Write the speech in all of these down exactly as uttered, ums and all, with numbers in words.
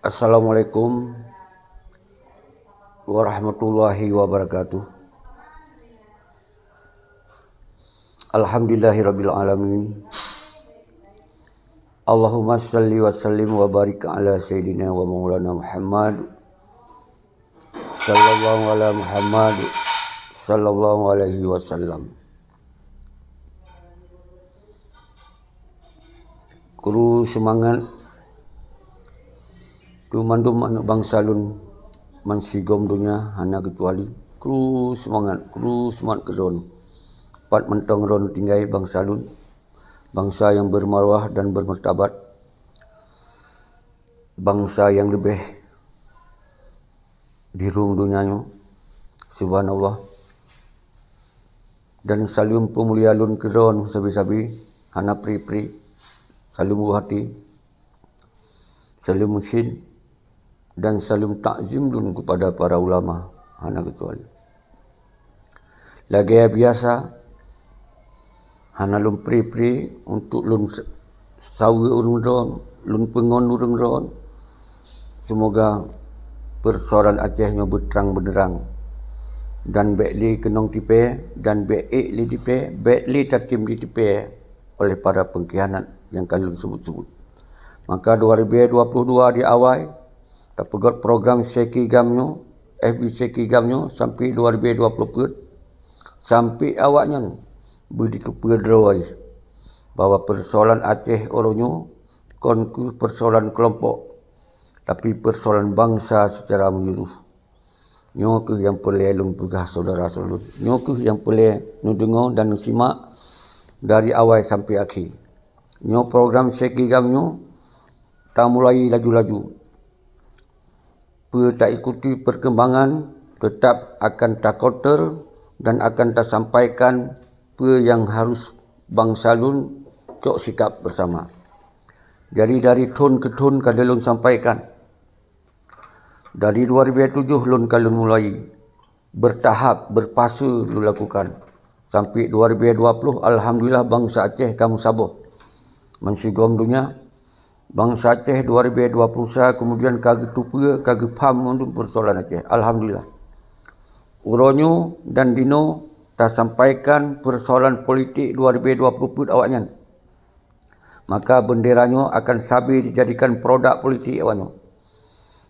Assalamualaikum warahmatullahi wabarakatuh. Alhamdulillahirabbil alamin. Allahumma shalli wa sallim wa barik ala sayyidina wa maulana Muhammad, sallallahu ala Muhammad, sallallahu alaihi wasallam. Kru seumangat keu mandum aneuk bansa lôn bansigom donya hana keucuali. Kru seumangat, kru seumangat keu lôn. Pat mantong lôn tinggai bansa lôn, bansa nyang beumarwah dan beumartabat, bansa nyang leubeh di rhueng donya nyoe. Subhanallah. Dan saleuem peumulia lôn keudroe sabe-sabe, hana pri-pri, saleuem ueh até, saleuem meusin, dan saleuem takzim lôn keupada para ulama, hana keucuali. Lagée biasa, hana lôn pri-pri untuk lôn saweue ureuëng droe, lôn peungon ureuëng droe. Seumoga peusoalan Aceh nyoe beutrang beuneurang, dan bék lé keunong tipée, dan bék ék lé tipée, bék lé tatem di tipée oleh para peungkhianat nyang ka lôn seubut-seubut. Maka dua ribu dua puluh dua di awai, tapeugét program Syekh Kigam nyoe, F B Syekh Kigam nyoe sampai dua ribu dua puluh peuet, sampai awaknyan beuditeupeue droe bahwa peusoalan Aceh uroe nyoe kon keuh peusoalan keulompok, tapi peusoalan bansa seucara meunyeluruh. Nyoe keuh nyang peureulée lôn peugah syedara-syedara lôn. Nyoe keuh nyang peureulée neudeungoe dan neusimak dari awai sampai akhé. Nyoe program Syekh Kigam nyoe tamulai laju-laju. Peue taikuti perkembangan, tetap akan takoter dan akan tasampaikan peue nyang harus bansa lôn cok sikap bersama. Jadi dari thon keu thon ka lôn sampaikan. Dari dua ribu tujuh lôn ka lôn mulai bertahap, berfase lôn lakukan. Sampai dua ribu dua puluh, alhamdulillah bansa Aceh ka meusaboh. Meusigom donya, bansa Aceh dua ribu dua puluh sa kemudian ka geuteupeue, ka geupaham mandum peusoalan Aceh. Alhamdulillah. Uroe nyoe dan dinoe tasampaikan peusoalan politik dua ribu dua puluh peuet awaknyan. Maka bendera nyoe akan sabe dijadikan produk politik awaknyoe.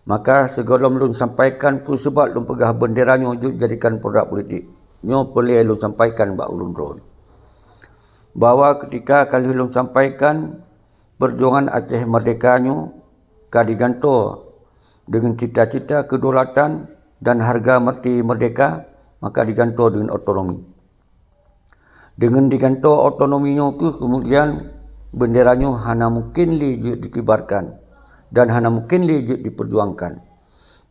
Maka sigohlom lôn sampaikan peue sabab lôn peugah bendera nyoe jeuet jadikan produk politik. Nyoe peureulée lôn sampaikan bak ulôn droe, bahwa ketika ka lheueh lôn sampaikan, perjuangan Aceh Merdeka nyoe ka digantoe deungon cita-cita kedaulatan dan harga mati merdeka, maka digantoe deungon otonomi. Deungon digantoe otonomi nyoe keuh keumudian bendera nyoe hana mungken lé jeuet dikibarkan dan hana mungken lé jeuet dipeujuangkan.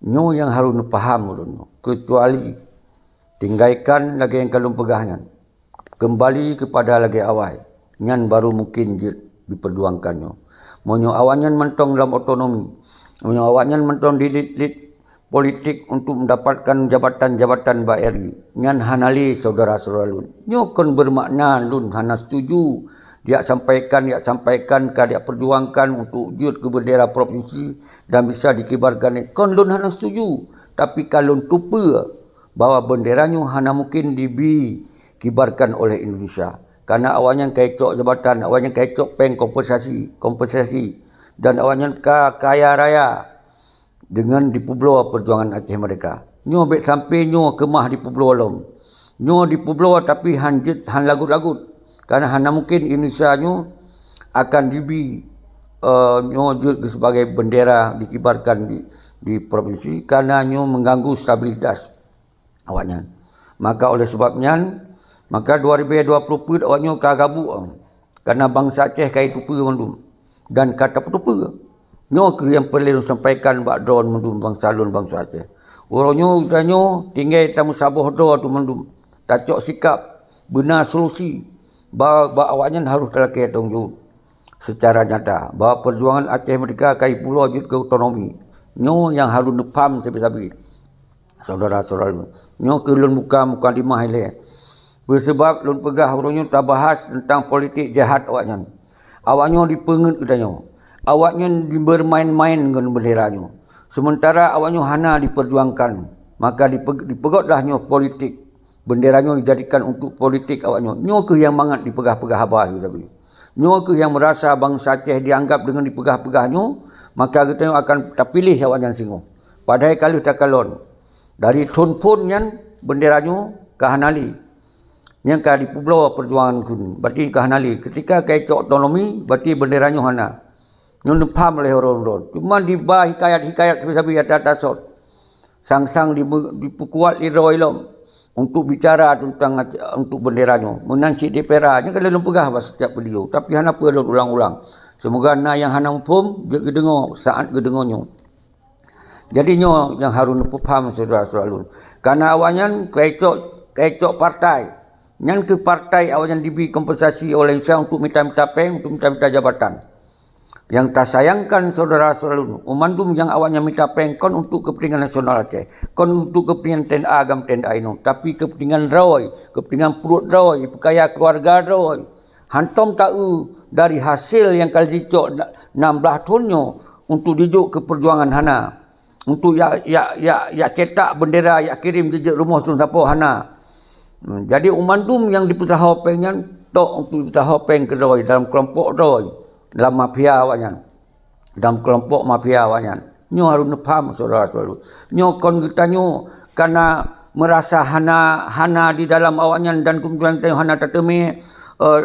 Nyoe nyang harôh neupaham ulôn nyoe, keucuali tinggaikan lagée nyang ka lôn peugah nyan, keumbali keupada lagée awai, nyan barô mungken jeuet dipeujuangkan nyoe. Meunyoe awaknyan mantong lam otonomi, meunyoe awaknyan mantong dilit-lit politik untuk mendapatkan jabatan-jabatan bak R I, nyan hana lé syedara-syedara lôn. Nyoe kon beumakna lôn hana setuju jak sampaikan, jak sampaikan ka jak peujuangkan untuk jeuet keu bendera provinsi dan bisa dikibarkan. Kon lôn hana setuju, tapi ka lôn teupeue bahwa bendera nyoe hana mungken dibi kibarkan oleh Indonesia. Karena awaknyan ka icok jabatan, awaknyan ka icok péng kompensasi, kompensasi, dan awaknyan ka kaya raya deungon dipeubloe peujuangan Aceh Merdeka. Nyoe bék sampai nyoe keumah dipeubloe lom. Nyoe dipeubloe tapi han jeuet, han lagut-lagut. Karena hana mungken Indonesia nyoe akan dibi, eh, nyoe jeuet sebagai bendera dikibarkan di, di provinsi, karena nyoe mengganggu stabilitas awaknyan. Maka oleh sebab nyan, maka dua ribu dua puluh peuet awaknyoe ka gabuk, karena bansa Aceh ka iteupeue mandum dan ka tapeuteupeue. Nyoe keuh nyang peureulée lôn sampaikan bak droe mandum bansa lôn bansa Aceh. Uroe nyoe geutanyoe tinggai tameusaboh droe tu mandum, tacok sikap, beuna solusi, ba, bak awaknyan harôh talakée tanggong jaweueb seucara nyata bahwa peujuangan Aceh Merdeka ka ipulo jeuet keu otonomi. Nyoe nyang harôh neupaham sabe-sabe. Syedara-syedara lôn, nyoe keuh lôn buka mukadimah ilée. Peue sabab lôn peugah uroe nyoe tabahas teuntang politik jahat awaknyan. Awaknyoe dipeungeut geutanyoe. Awaknyan jibeurmain-main ngon bendera nyoe. Sementara awaknyoe hana diperjuangkan, maka dipe-, dipeugotlah nyoe politik. Bendera nyoe dijadikan untuk politik awaknyoe. Nyoe kheueh nyang mangat dipeugah-peugah haba sabe-sabe. Nyoe kheueh nyang meurasa bansa Aceh dianggap deungon dipeugah-peugah nyoe, maka geutanyoe akan tapiléh awaknyan singoh. Padahai ka lheueh takalon, dari thon phon nyan bendera nyoe ka hana lé. Nyang ka dipeubloe perjuangan keunoe, berarti ka hana lé. Ketika ka icok otonomi, berarti bendera nyoe hana. Nyoe neupham lé ureuëng-ureuëng. Cuma diba hikayat-hikayat sabe-sabe ata tasot. Sang-sang dibe-, dipeukuat lé droe lom untuk bicara tentang, untuk bendera nyoe. Meunan cit D P R A, nyoe ka lôn peugah bak setiap video, tapi hana peue lôn ulang-ulang. Semoga na nyang hana muphom, jeuet geudeungoe saat geudeungoe nyoe. Jadi nyoe nyang harôh neupeupham syedara-syedara lôn. Karena awaknyan ka icok, ka icok partai. Nyan kheueh partai awaknyan dibi kompensasi oleh Indonesia untuk mita-mita péng, untuk mita-mita jabatan. Nyang tasayangkan syedara-syedara lôn, mandum nyang awaknyan mita péng kon untuk kepentingan nasional Aceh, kon untuk kepentingan T N A agam T N A inoe, tapi kepentingan droe, kepentingan pruet droe, peukaya keluarga droe. Hantom taeu dari hasil nyang ka jicok na-, nam blaih thon nyoe untuk jijok keu perjuangan hana. Untuk yak, yak, yak, yak cetak bendera, yak kirém jijak rumoh thon sapo hana. Hmm, jadi, mandum nyang dipeusaho péng nyan tok untuk dipeusaho péng keudroe dalam keulompok droe, dalam mafia awaknyan. Dalam keulompok mafia awaknyan. Nyoe harôh neupham, syedara-syedara lôn. Nyoe kon geutanyoe kana meurasa hana, hana di dalam awaknyan dan keumudian tanyoe hana tateumé, eh,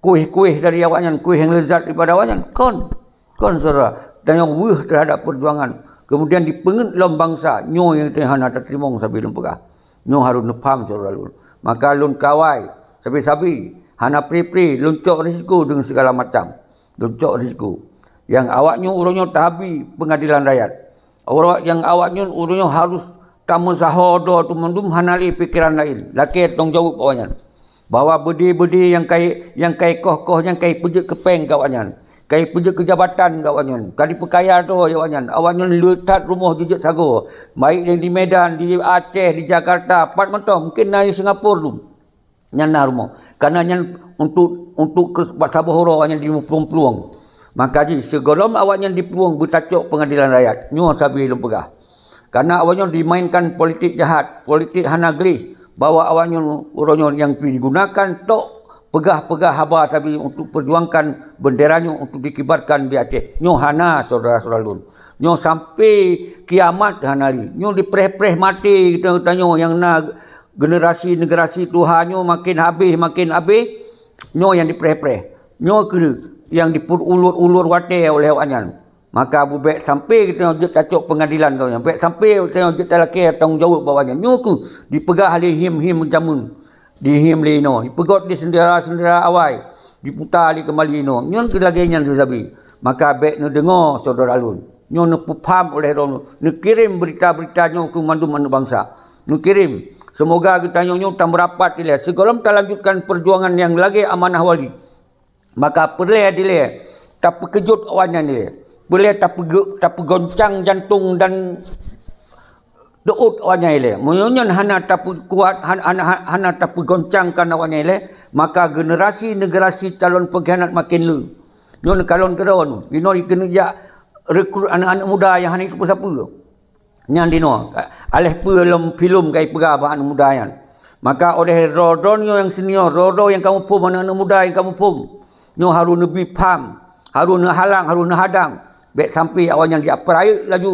kueh-kueh dari awaknyan, kueh nyang leuzat daripada awaknyan. Kon. Kon, syedara. Dan nyang weueh terhadap perjuangan. Kemudian dipeungeut lom bansa. Nyoe nyang teuh hana tateurimong sabe lôn peugah. Nyoe harôh neupham, syedara lôn. Maka lôn kawai sabe-sabe, hana pri-pri, lôn cok risiko deungon segala macam. Lôn cok risiko. Nyang awaknyoe uroe nyoe tahabi Pengadilan Rakyat. Awak nyang awaknyoe uroe nyoe harôh tameusaho droe mandum hana lé pikeran laén, lakée tanggung jaweueb awaknyan. Bahwa beudé-beudé nyang kai, nyang kai koh-koh nyan kai peujeuet keu péng keu awaknyan, kai peujeuet keu jabatan keu awaknyan, ka dipeukaya droe awaknyan. Awaknyan le that rumoh jijeuet sagoe, baik nyang di Medan, di Aceh, di Jakarta, pat mantong, mungken na di Singapura dum. Nyan na rumoh. Karena nyan untuk, untuk keu bak saboh uroe awaknyan dimuplong-plueng. Maka jih, sigohlom awaknyan diplueng beutacok Pengadilan Rakyat. Nyoe sabe lôn peugah. Karena awaknyan dimainkan politik jahat, politik hana gleh, bahwa awaknyan uroe nyoe nyang digunakan tok peugah-peugah haba sabe untuk perjuangkan bendera nyoe untuk dikibarkan di Aceh. Nyoe hana, syedara-syedara lôn. Nyoe sampai kiamat hana lé. Nyoe dipreh-preh maté geutanyoe nyang na generasi-generasi tuha nyoe makin habéh, makin habéh, nyoe nyang dipreh-preh. Nyoe kheueh nyang dipeuulur-ulur watée oleh awaknyan. Maka bubek sampai geutanyoe jeuet tacok pengadilan geutanyoe. Bek sampai geutanyoe jeuet talakée tanggung jaweueb bak awaknyan. Nyoe kheueh dipeugah lé him-him jameun. Dihim lé inoe. Dipeugét di syedara-syedara awai. Diputa lé keumbali inoe. Nyoe kheueh lagée nyan sabe. Maka bek neudeungoe syedara lôn. Nyoe neupeupham oleh droeneuh, neukirém beurita-beurita nyoe keu mandum aneuëk bansa. Neukirém. Seumoga geutanyoe nyoe tameurapat ilée sigohlom talanjutkan peujuangan nyang lagée amanah wali. Maka peureulée dilée tapeukeujot awaknyan ilée. Peureulée tapeuge-, tapeugoncang jantong dan deuôt awaknyan ilée. Meunyoe nyan hana tapeukuat, han-, hana, hana tapeugoncangkan awaknyan ilée, maka generasi-generasi calon peungkhianat makin le. Nyoe neukalon keudroe, inoe keuneuk jak rekrut aneuëk-aneuëk muda nyang hana jiteupeue sapeue. Nyan dinoe, aléh peue lom filem ka jipeugah bak aneuëk muda nyan. Maka óh lheueh droe-droe nyoe nyang senior, droe-droe nyang ka muphom, aneuëk-aneuëk muda nyang ka muphom, nyoe harôh neubi pham, harôh neuhalang, harôh neuhadang. Bék sampai awaknyan jipeurayeuk laju,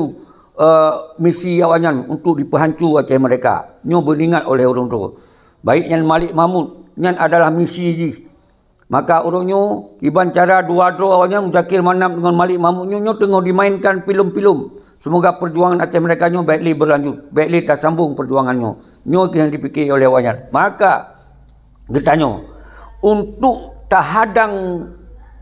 eh, misi awaknyan untuk jipeuhanco Aceh Merdeka. Nyoe beuingat óh lheueh ureuëng droe. Baik nyan Malik Mahmud, nyan adalah misi jih. Maka ureuëng nyoe, kiban cara dua droe awaknyan Muzakir Manaf deungon Malik Mahmud nyoe, nyoe teungoh dimainkan filem-filem. Seumoga peujuangan Aceh Merdeka nyoe bék lé beulanjut, bék lé tasambong peujuangan nyoe. Nyoe kheueh nyang dipike oleh awaknyan. Maka geutanyoe, untuk tahadang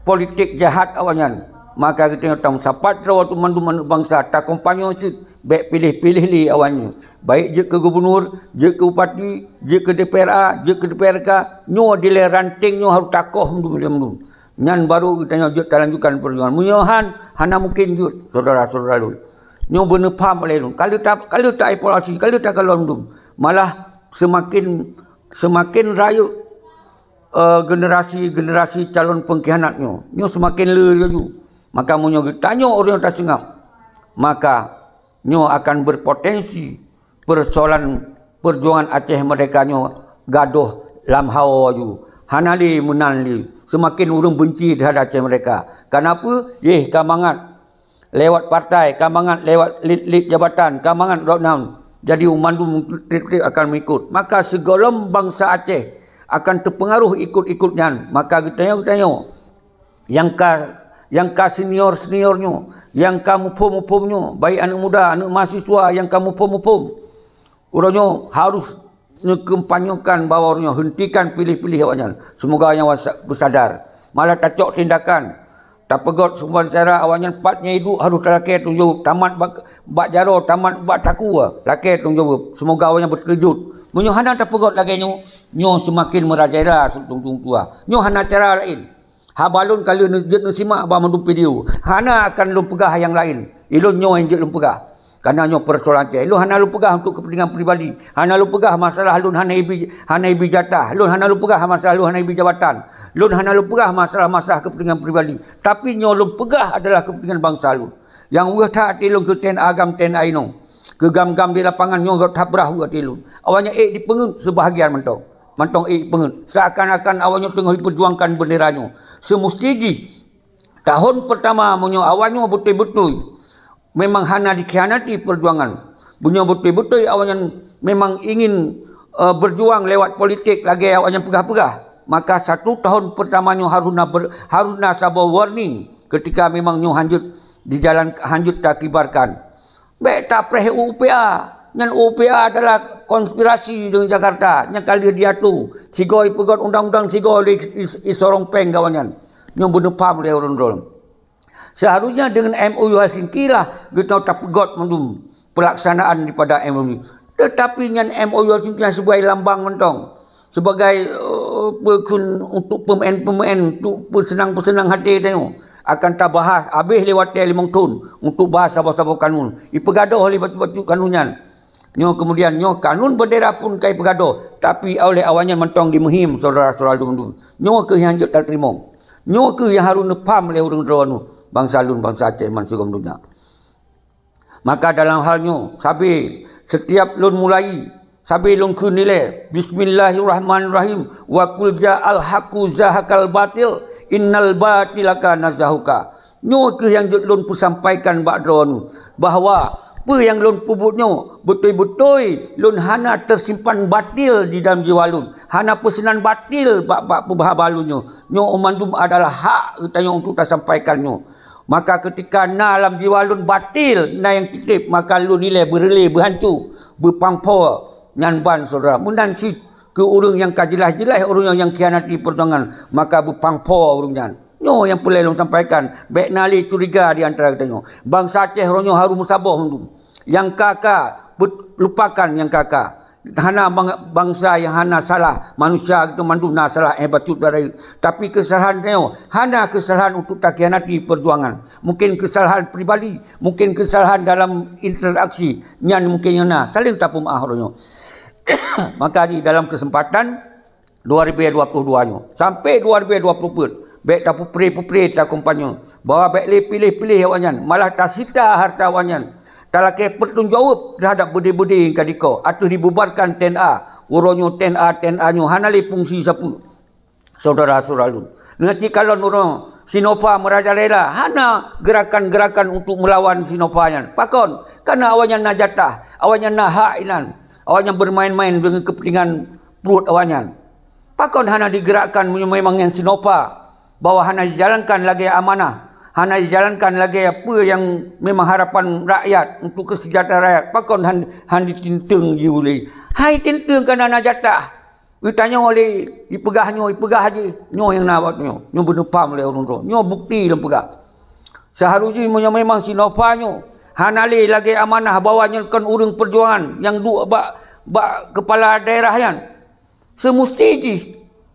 politik jahat awaknyan, maka geutanyoe tameusapat droe mandum aneuëk bansa, takompanye cit. Bék piléh-piléh lé awaknyan. Baik jeuet keu gubunur, jeuet keu bupati, jeuet keu D P R A, jeuet keu D P R K, nyoe dilée ranting nyoe harôh takoh mandum-mandum. Nyan barô geutanyoe jeuet talanjutkan peujuangan. Meunyoe han, hana mungken jeuet, syedara-syedara lôn. Nyoe beuneupham oleh lôn. Ka lheueh ta-, ka lheueh taevaluasi, ka lheueh takalon lôn. Malah seumaken, seumaken rayeuk, eh, generasi-generasi calon peungkhianat nyoe. Nyoe seumaken le laju. Maka meunyoe geutanyoe ureuëng taseungab, Maka nyoe akan berpotensi persoalan perjuangan Aceh Merdeka nyoe gadôh lam hawa ju. Hana lé meunan lé, seumaken ureuëng beunci teuhadap Aceh Merdeka. Kenapa? Yeh ka mangat lewat partai, ka mangat lewat lit-lit jabatan, ka mangat lewat nan. Jadi mandum treb-treb akan mengikut. Maka sigohlom bansa Aceh akan teupeungaruh ikut-ikut nyan. Maka geutanyoe-geutanyoe nyang ka, nyang ka senior-senior nyoe, nyang ka muphom-muphom nyoe, baik aneuëk muda, aneuëk mahasiswa nyang ka muphom-muphom, uroe nyoe harus neukampanyekan bahwa uroe nyoe hentikan pilih-pilih awaknyan. Semoga awaknyan bersadar. Malah tacok tindakan, tapeugöt sumber cara awaknyan pat nyang iduek harus talakée tanggung jaweueb. Tamat bak, bak jaroe, tamat bak takue, lakée tanggung jaweueb. Semoga awaknyan berkeujut. Meunyoe hana tapeugöt lagée nyoe, nyoe seumaken meurajalela seutung-tung tuha. Nyoe hana cara laén. Haba lôn ka lheueh jeuet neusimak bak mandum video. Hana akan lôn peugah nyang laén. Ilôn nyoe nyang jeuet lôn peugah. Karena nyoe persoalan Aceh. Lôn hana lôn peugah untuk kepentingan pribadi. Hana lôn peugah masalah lôn hana ibi, hana ibi jatah. Lôn hana lôn peugah masalah lôn hana ibi jabatan. Lôn hana lôn peugah masalah-masalah kepentingan pribadi. Tapi nyoe lôn peugah adalah kepentingan bansa lôn. Nyang weueh that até lôn keu TNA GAM, TNA inong. Keu GAM-GAM di lapangan nyoe göt that brah weueh até lôn. Awaknyan ék dipeungeut seubahagian mantong. Mantong ék peungeut. Seakan-akan awaknyoe teungoh jiperjuangkan bendera nyoe. Seumusti jih tahon peurtama meunyoe awaknyoe beutôi-beutôi memang hana dikhianati perjuangan, meunyoe beutôi-beutôi awaknyan memang ingin, eh, berjuang lewat politik lagée awaknyan peugah-peugah, maka satu tahun peurtama nyoe harus na ber-, harus na saboh warning ketika memang nyoe hanjeuet dijalan, hanjeuet takibarkan. Bék tapreh U P A. Nyan U P A adalah konspirasi deungon Jakarta nyang ka lheueh diatu. Sigoe ipeugöt undang-undang, sigoe lé i-, i-, isorong péng gawat nyan. Nyoe beuneupham lé ureuëng droe. Seharusnya deungon M O U Helsinki lah geutanyoe tapeugöt mandum pelaksanaan daripada M O U. Tetapi nyan M O U Helsinki nyan sebagai lambang mantong. Sebagai, eh, peue kheun untuk peumaén-peumaén, untuk peuseunang-peuseunang até tanyoe. Akan tabahas habéh lé watée limong thon untuk bahas saboh-saboh kanun. Ipeugadôh lé bacut-bacut kanun nyan. Nyoe keumudian nyoe kanun bendera pun ka ipeugadôh, tapi oleh awaknyan mantong dimeuhém syedara-syedara lôn. Nyoe kheueh nyang jeuet tateurimong. Nyoe kheueh nyang harôh neupham lé ureuëng droeneuh bansa lôn, bansa Aceh, bansigom donya. Maka dalam hal nyoe, sabe setiap lôn mulai, sabe lôn kheun ilée, "Bismillahirrahmanirrahim, wa qul ja'al haqqu zahaqal batil, innal batila kana zahuqa." Nyoe kheueh nyang jeuet lôn peusampaikan bak droeneuh, bahwa peue nyang lôn peubuet nyoe beutôi-beutôi lôn hana teusimpan batil di dalam jiwa lôn, hana peuseunan batil bak, bak peubahan balu nyoe. Nyoe mandum adalah hak geutanyoe untuk tasampaikan nyoe. Maka keutika na lam jiwa lôn batil, na nyang titeb, maka lôn ilée beureulée, beuhanco, beupangpo nyan ban syedara. Meunan cit keu ureuëng nyang ka jeulaih-jeulaih ureuëng nyang khianati peujuangan, maka beupangpo ureuëng nyan. Nyoe nyang peureulée lôn sampaikan, bék na lé curiga di antara geutanyoe. Bansa Aceh uroe nyoe harôh meusaboh mandum. Nyang ka-ka, lupakan nyang ka-ka. Hana bang-, bansa nyang hana salah, manusia geutanyoe mandum na salah, eh, bacut dari. Tapi keusalahan tanyoe hana keusalahan untuk takhianati peujuangan. Mungken keusalahan pribadi, mungken keusalahan dalam interaksi, nyan mungken nyang na. Saléng tapeumaáh uroe nyoe. Maka di dalam keuseumpatan dua ribu dua puluh dua nyoe sampai dua ribu dua puluh peuet, bék tapeupré-peupré takompanye bahwa bék lé piléh-piléh awaknyan, malah tasita hareuta awaknyan. Talakée peutanggong jaweueb teuhadab beudé-beudé nyang ka diko ateueh dibubarkan TNA. Uroe nyoe TNA, TNA nyoe hana lé fungsi sapeue. Syedara-syedara lôn, neuci kalon uroe Sinova meurajalela, hana geurakan-geurakan untuk meulawan Sinova nyan. Pakon? Karena awaknyan na jatah, awaknyan na hak inan. Awaknyan beumaén-maén deungon keupeuntengan pruet awaknyan. Pakon hana digeurakkan meunyoe memang nyan Sinova, bahwa hana jijalankan lagée amanah, hana jijalankan lagée peue nyang memang harapan rakyat untuk keuseujahteuraan rakyat? Pakon han, han ditinteueng jiulée? Hai tinteueng, kana na jatah. Geutanyoe lé jipeugah nyoe, jipeugah jih, nyoe nyang na bak nyoe. Nyoe beuneupham lé ureuëng droe. Nyoe bukti lôn peugah. Seuharusjih meunyoe memang Sinova nyoe hana lé lagée amanah bahwa nyoe kon ureuëng peujuangan nyang duek bak, bak keupala daerah nyan, seumusti jih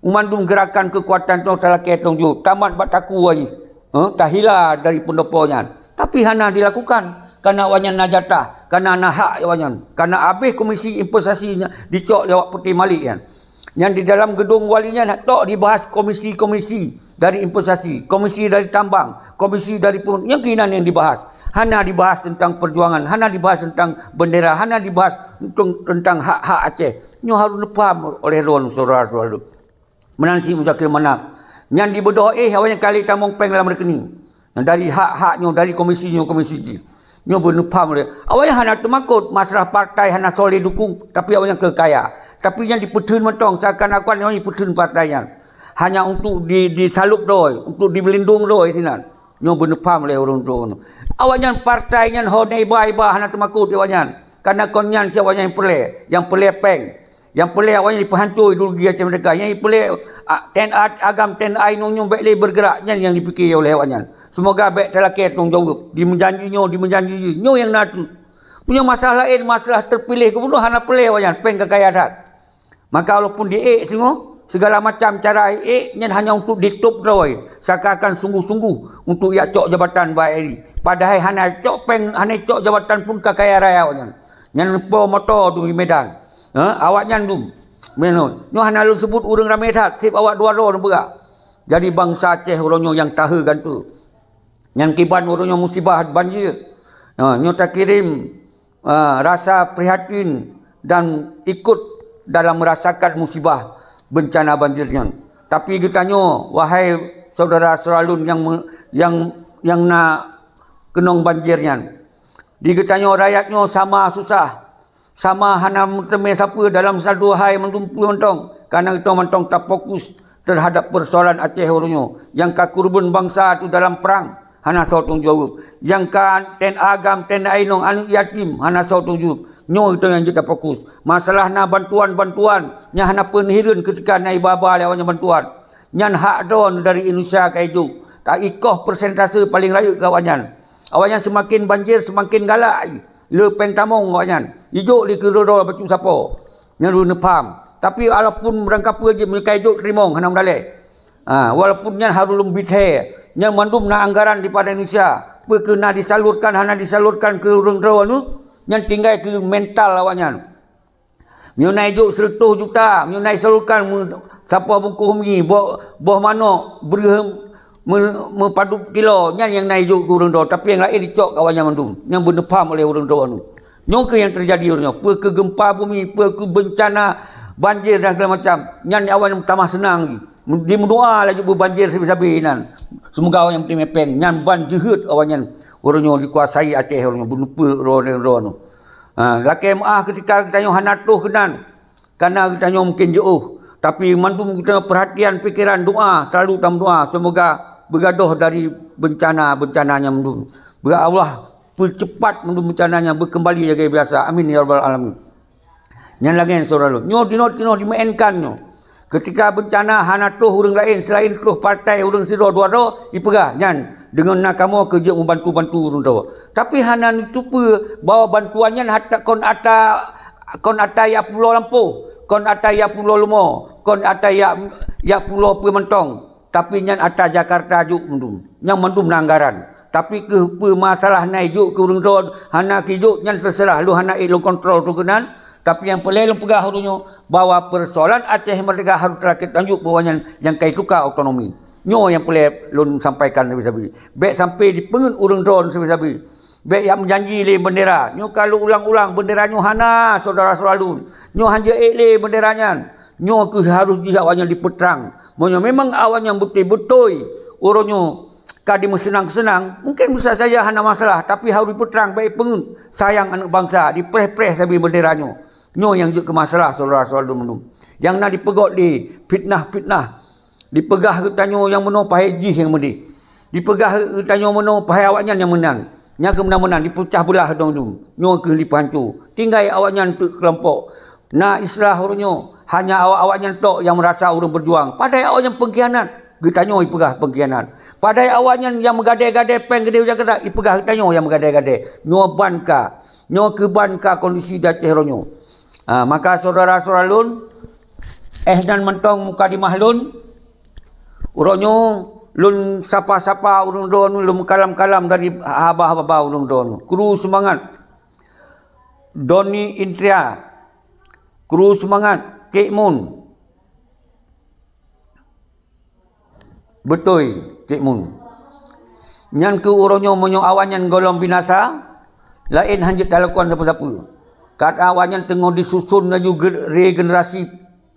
meumandum geurakan keukuatan nyoe talakée tong jok, tamat bak takue jih, eh, tahila dari peundopo nyan. Tapi hana dilakukan, karena awaknyan na jatah, karena na hak awaknyan, karena abéh komisi investasi nyan dicok lé awak Putih Malik nyan. Nyan di dalam geudong wali nyan tok dibahas komisi-komisi dari investasi, komisi dari tambang, komisi dari pun, nyang keunan nyang dibahas. Hana dibahas teuntang peujuangan, hana dibahas teuntang beundera, hana dibahas teuntang, teuntang hak-hak Aceh. Nyoe harôh neupaham oleh droeneuh syedara-syedara lôn. Meunan cit Muzakir Manaf. Nyan dibeudôh éh awaknyan kali tamong péng lam rekening. Nyang dari hak-hak nyoe, dari komisi nyoe, komisi jih. Nyoe beuneupaham lé. Awaknyan hana teumakot masalah partai hana soe lé dukung, tapi awaknyan keu kaya. Tapi nyan dipeutheun mantong, seakan-akan nyoe jipeutheun partai nyan. Hanya untuk di, disalôb droe, untuk dibeulindong droe sinan. Nyoe beuneupaham lé ureuëng droe. Awaknyan partai nyan ho na iba-iba hana teumakot awaknyan. Karena kon nyan cit awaknyan nyang peureulée, nyang peureulée péng. Nyang peureulée awaknyan jipeuhanco ideologi Aceh Merdeka. Nyang peureulée, a, T N A agam, T N A inong nyoe bék lé bergerak, nyan nyang jipike oleh awaknyan. Seumoga bék talakée tanggung jaweueb. Dimeujanji nyoe, dimeujanji jih. Nyoe nyang na teuk. Meunyoe masalah laén, masalah teupiléh gubunur hana peureulée awaknyan, péng ka kaya that. Maka walaupun diék singoh, segala macam cara ék nyan hanya untuk ditôb droe, seakan-akan sungguh-sungguh untuk jak cok jabatan bak Eri. Padahai hana cok péng, hana cok jabatan pun ka kaya raya awaknyan. Nyan po moto dum di Medan. Ha, awaknyan dum. Meunyoe nyoe hana lôn seubut ureuëng ramé that, seb awak dua droe neupeugah. Jadi bansa Aceh uroe nyoe nyang tahe gantoe. Nyan kiban uroe nyoe musibah banjir. Ha, nyoe takirém, ha, rasa prihatin dan ikut dalam merasakan musibah bencana banjir nyan. Tapi geutanyoe, wahai syedara-syedara lôn nyang me-, nyang, nyang na keunong banjir nyan, di geutanyoe rakyat nyoe sama susah, sama hana meuteumé sapeue dalam satu hai mandum peue mantong, karena geutanyoe mantong tafokus terhadap persoalan Aceh uroe nyoe nyang ka keureubeuen bansa teuh dalam prang, hana soe tanggung jaweueb. Nyang ka T N A agam, T N A inong, aneuëk yatim, hana soe tanggung jaweueb. Nyoe geutanyoe nyang jeuet tafokus. Masalah na bantuan-bantuan nyang hana peunhireuen keutika na iba-ba lé awaknyan bantuan. Nyan hak droeneuh dari Indonesia ka ijok. Ta ikoh persentase paleng rayeuk keu awaknyan. Awaknyan seumaken banjir, seumaken galak jih. Le péng tamong awaknyan. Ijok lé keu droe-droe bacut sapo. Nyan ureuëng neupaham. Tapi walaupun meurangkapeue jih meunyoe ka ijok teurimong hana meudalée. Ha, walaupun nyan harôh lom bithée, nyan mandum na anggaran daripada Indonesia. Peu kheueh na disalurkan hana disalurkan keu ureuëng droeneuh, nyan tinggai keu mental awaknyan. Meunyoe na ijok seureutôh juta, meunyoe na isalurkan meu-, sapoh bungkôh mi, boh, boh manok, breueh meu-, meupadub kilo, nyan nyang na ijok keu ureuëng droe, tapi nyang laén dicok keu awaknyan mandum. Nyan beuneupaham oleh ureuëng droeneuh. Nyoe kheueh nyang teujadi uroe nyoe, peu kheueh geumpa bumi, peu kheueh beuncana banjir dan segala macam. Nyan awaknyan tamah seunang jih. Di meudoa laju beubanjir sabe-sabe inan. Seumoga awaknyan meuteumé péng. Nyan ban jeuhet awaknyan uroe nyoe dikuasai Aceh uroe nyoe, beuneupeu droe-droe nyoe. Ha, lakée meuáh keutika geutanyoe hana troh keunan. Karena geutanyoe mungken jiôh, tapi mandum geutanyoe peurhatian pikeran doa, selalu tameudoa, seumoga beugadôh dari beuncana-beuncana nyang mandum. Beu Allah peucepat mandum beuncana nyan beukeumbali lagée biasa. Amin ya rabbal alamin. Nyan lagée nyan syedara lôn. Nyoe tinoh-tinoh dimeuénkan nyoe. Keutika beuncana hana troh ureuëng laén seulaén troh partai ureuëng sidroe dua droe, ipeugah nyan deungon na kamoe keu jeuet meubantu-bantu ureuëng droe. Tapi hana neuteupeue bahwa bantuan nyan hata kon ata, kon ata jak pulo lampôh, kon ata jak pulo leumo, kon ata jak, jak pulo peue mantong. Tapi nyan ata Jakarta jok mandum. Nyang mandum na anggaran. Tapi keuh peue masalah na ijok keu ureuëng droe hana keu ijok, nyan teuseurah, lôn hana ék lôn kontrol troh keunan. Tapi nyang peureulée lôn peugah uroe nyoe, bahwa persoalan Aceh Merdeka harôh teulakée tanjok bahwa nyan nyang ka ituka otonomi. Nyoe nyang peureulée lôn sampaikan sabe-sabe. Bék sampai dipeungeut ureuëng droe sabe-sabe. Bék jak meujanji lé beundera. Nyoe ka lôn ulang-ulang, beundera nyoe hana, syedara-syedara lôn. Nyoe hana jeuet ék lé beundera nyan. Nyoe kheueh harôh jih awaknyan dipeutrang. Meunyoe memang awaknyan beutôi-beutôi uroe nyoe ka dimeuseunang-seunang, mungken bisa saja hana masalah, tapi harôh dipeutrang bék peungeut sayang aneuëk bansa, dipreh-preh sabe beundera nyoe. Nyoe nyang jeuet keu masalah, syedara-syedara lôn mandum. Nyang na dipeugét lé fitnah-fitnah. Dipeugah geutanyoe nyang meunoe, padahai jih nyang meudeh. Dipeugah geutanyoe meunoe, padahai awaknyan nyang meunan. Nyang keu meunan-meunan dipeucah beulah dong-dong. Nyoe kheueh dipeuhanco. Tinggai awaknyan teuk keulompok. Na istilah uroe nyoe, hanya awak-awaknyan tok nyang meurasa ureuëng beujuang. Padahai awaknyan peungkhianat. Geutanyoe ipeugah peungkhianat. Padahai awaknyan nyang meugadée-gadée péng keudeh u Jakarta, ipeugah geutanyoe nyang meugadée-gadée. Nyoe ban ka. Nyoe kheueh ban ka kondisi di Aceh uroe nyoe. Ah, maka syedara-syedara lôn, éh nan mantong mukadimah lôn. Uroe nyoe lôn sapa-sapa ureuëng droeneuh, lôn meukalam-kalam dari haba-haba ureuëng droeneuh. Kru seumangat. Doni Indria. Kru seumangat. Cik Mun. Beutôi, Cik Mun. Nyan keuh uroe nyoe meunyoe awaknyan gohlom binasa, laén hanjeuet talakukan sapeue-sapeue. Ka awaknyan teungoh disusun laju ge-, regenerasi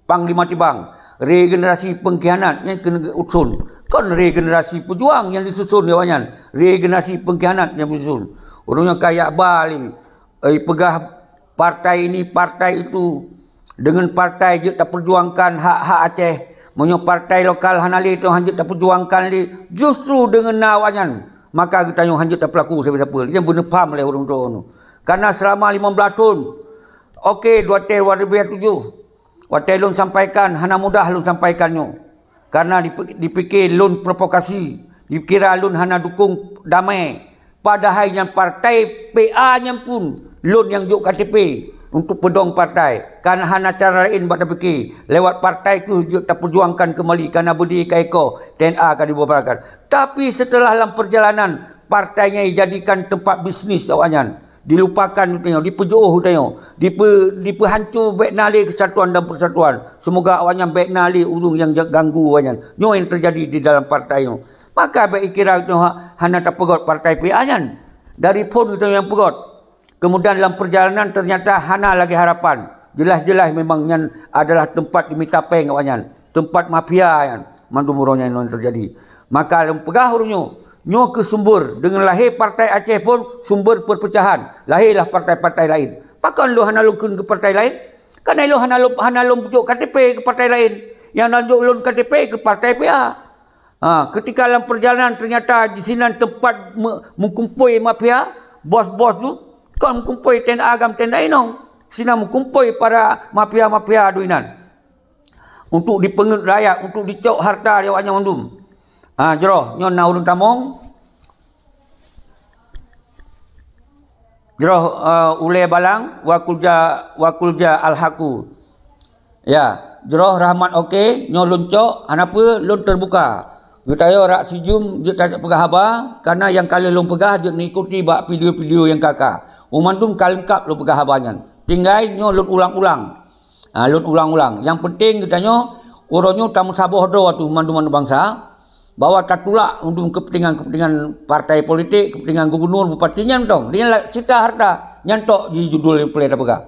Panglima Tibang, regenerasi pengkhianat nyan keuneuk usun. Kon regenerasi pejuang nyang disusun lé awaknyan, regenerasi pengkhianat nyang disusun. Uroe nyoe ka yak ba lé, eh, peugah partai ini, partai itu, deungon partai jeuet taperjuangkan hak-hak Aceh. Meunyoe partai lokal hana lé, toh hanjeuet taperjuangkan lé, justru deungon na awaknyan, maka geutanyoe hanjeuet tapeulaku sapeue-sapeue. Nyan beuneupham lé ureuëng droeneuh. Karena selama lima belas thon, oke, dua watée dua ribu tujoh, watée lôn sampaikan, hana mudah lôn sampaikan nyoe. Karena dipi-, dipike lôn provokasi, dikira lôn hana dukung damai. Padahai nyan partai P A nyan pun lôn nyang jok K T P untuk peudong partai. Karena hana cara laén bak tapike, lewat partai keuh jeuet taperjuangkan keumbali, karena beudé ka iko, T N A ka dibubarkan. Tapi setelah lam perjalanan, partai nyan dijadikan tempat bisnis awaknyan. Dilupakan geutanyoe, dipeujoh geutanyoe, dipe-, dipeuhanco bék na lé kesatuan dan persatuan. Semoga awaknyan bék na lé ureuëng nyang ja-, ganggu awaknyan. Nyoe nyang teujadi di dalam partai nyoe. Maka bék ikira geutanyoe ha-, hana tapeugöt partai P A nyan. Dari phon geutanyoe nyang peugöt. Kemudian lam perjalanan ternyata hana lagi harapan. Jeulaih-jeulaih memang nyan adalah tempat dimita péng awaknyan, tempat mafia nyan, mandum uroe nyan teujadi. Maka lôn peugah uroe nyoe, nyoe keuh sumber, deungon lahé Partai Aceh phon sumber perpecahan, lahé lah partai-partai laén. Pakon lôn hana lôn kheun keu partai laén? Karena lôn hana lôn, hana lôn jok K T P keu partai laén. Nyang na jok lôn K T P keu partai P A. Ha, ketika lam perjalanan ternyata di sinan tempat me-, meukumpôi mafia, bos-bos tu, kon meukumpôi T N A agam T N A inong. Sinan meukumpôi para mafia-mafia tu inan. Untuk dipeungeut rakyat, untuk dicok harta di awaknyan mandum. Ha, jroh, nyoe na ureuëng tamong. Jroh, eh, ulée balang, wa kulja, wa kulja al-haqu. Ya, jroh rahmat oke, nyoe lôn cok, hana peue, lôn teubuka. Geutanyoe rak sijum jeuet tapeugah haba, karena nyang ka lheueh lôn peugah jeuet meuikuti bak video-video nyang ka-ka. Mandum ka leungkap lôn peugah haba nyan. Tinggai nyoe lôn ulang-ulang. Ha, lôn ulang-ulang. Nyang penting geutanyoe, uroe nyoe tameusaboh droe ateueh mandum-mandum bansa, bahwa tatulak mandum keupeuntengan-keupeuntengan partai politik, keupeuntengan gubunur, bupati nyan mantong. Nyan la-, sita harta, nyan tok jijudul nyang peureulée tapeugah.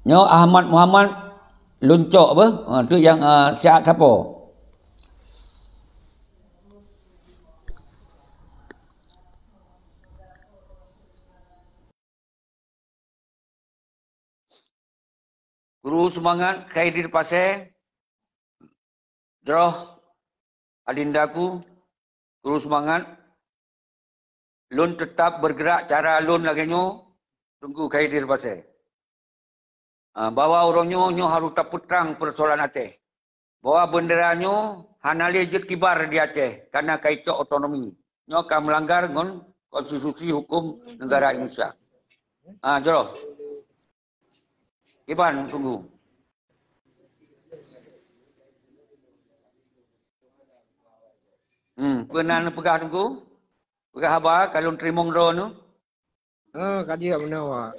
Nyoe Ahmad Muhammad lôn cok beuh, ha, tu nyang, ah, siat sapo. Kru seumangat, Khairi Pasé, jroh adindaku, kru seumangat, lôn teutab beurgeurak cara lôn lagée nyoe, Teungku Khairi Pasé. Ah, bahwa uroe nyoe, nyoe harôh tapeutrang peusoalan Aceh. Bahwa beundera nyoe hana lé jeuet kibar di Aceh, karena ka icok otonomi. Nyoe ka meulanggar ngon konstitusi hukum negara Indonesia. Ah, jroh. Iban Teungku. Hmm, peue na neupeugah Teungku? Peugah haba ka lôn teurimong droeneuh. Ha, ka jeuet meunoe, Wak.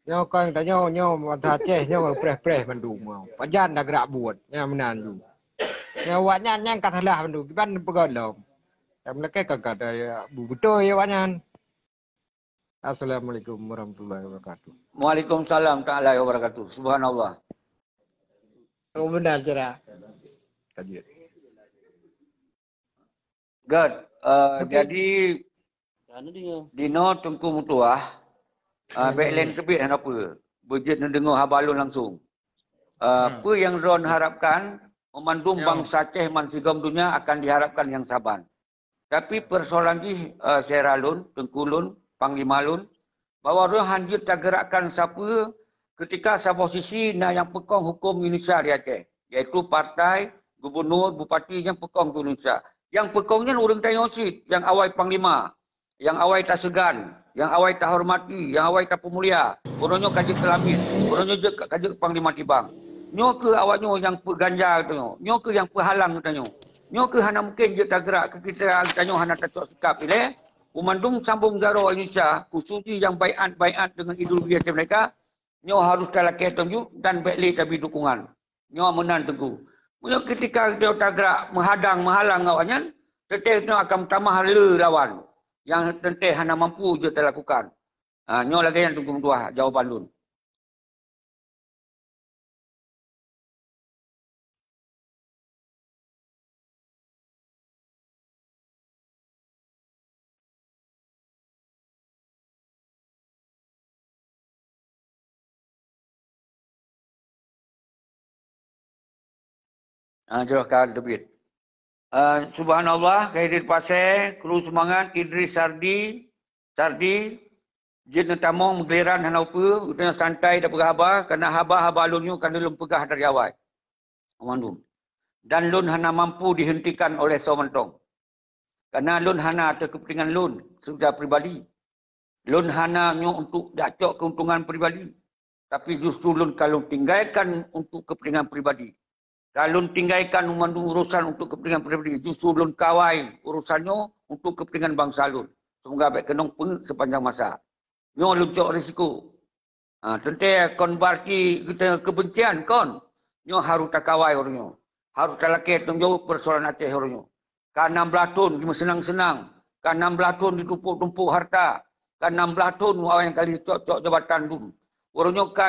Nyoe kon tanyoe, nyoe bansa Aceh, nyoe preh-preh mandum. Pajan dak geurak buet, nyang meunan ju. Nyoe awaknyan nyang ka salah mandum, kiban peugah lom. Nyang meulakée ka, ka ada beutôi awaknyan. Assalamualaikum warahmatullahi wabarakatuh. Waalaikumsalam taala wabarakatuh. Subhanallah. Oh, benar, Cira. Ka jeuet. Good. Uh, Okey. Jadi, dinoe Teungku meutuah, uh, bèk lén teubiet hana peue. Beujeuet neudeungoe haba lôn langsung. Uh, peue nyang droen harapkan, meumandum bansa Aceh man sigom donya akan diharapkan nyang saban. Tapi peusoalan jih, uh, syedara lôn, teungku lôn, panglima lôn, bahwa droen han jeuet tageurakkan sapeue keutika saboh sisi na nyang peukong huköm Indonesia di Aceh, yaitu partai, gubunur, bupati nyang peukong Indonesia. Nyang peukong nyan ureuëng tanyoe cit, nyang awai panglima, nyang awai taseugan, nyang awai tahormati, nyang awai tapeumulia. Uroe nyoe ka jeuet keulamiet, uroe nyoe jeuet ka jeuet panglima tibang. Nyoe keuh awak nyoe nyang peuganja geutanyoe, nyoe keuh nyang peuhalang geutanyoe. Nyoe keuh hana mungken jeuet tageurak keutika geutanyoe hana tacok sikap ilée. Meumandum sambong jaroe Indonesia, khusus jih nyang baiat-baiat deungon ideologi Aceh Merdeka, nyoe harôh talakée tonjok dan bèk lé tabi dukungan. Nyoe meunan teungku. Meunyoe ketika geutanyoe tagrak meuhadang, meuhalang awaknyan, teuntèe geutanyoe akan meutamah le lawan nyang teuntèe hana mampu jeuet talakukan. Ha, nyoe lagèe nyan Teungku meutuah jawaban lôn. Ah, jroh ka teubiet. Ah, subhanallah, Khairil Pasé, Kru Seumangat, Idris Sardi, Sardi, jeuet neutamong meugileran hana upeue, geutanyoe santai tapeugah haba, karna haba-haba lôn nyoe ka lôn peugah dari awai. Mandum. Dan lôn hana mampu dihentikan oleh soe mantong. Karna lôn hana ateueh keupeuntengan lôn secara pribadi. Lôn hana nyoe untuk jak cok keuntungan pribadi, tapi justru lôn ka lôn tinggaikan untuk keupeuntengan pribadi. Ka lôn tinggaikan mandum urosan untuk keupeuntengan pribadi, justru lôn kawai urosan nyoe untuk keupeuntengan bansa lôn. Seumoga bèk keunong peungeuet seupanjang masa. Nyoe lôn cok risiko. Ha, teuntèe kon berarti geutanyoe keubencian, kon. Nyoe harôh takawai uroe nyoe. Harôh talakèe tanggung jaweueb peusoalan Aceh uroe nyoe. Ka nam blaih thon jimeuseunang-seunang, ka nam blaih thon jitumpôk-tumpôk hareuta, ka nam blaih thon awaknyan ka lheueh cok-cok jabatan dum. Uroe nyoe ka,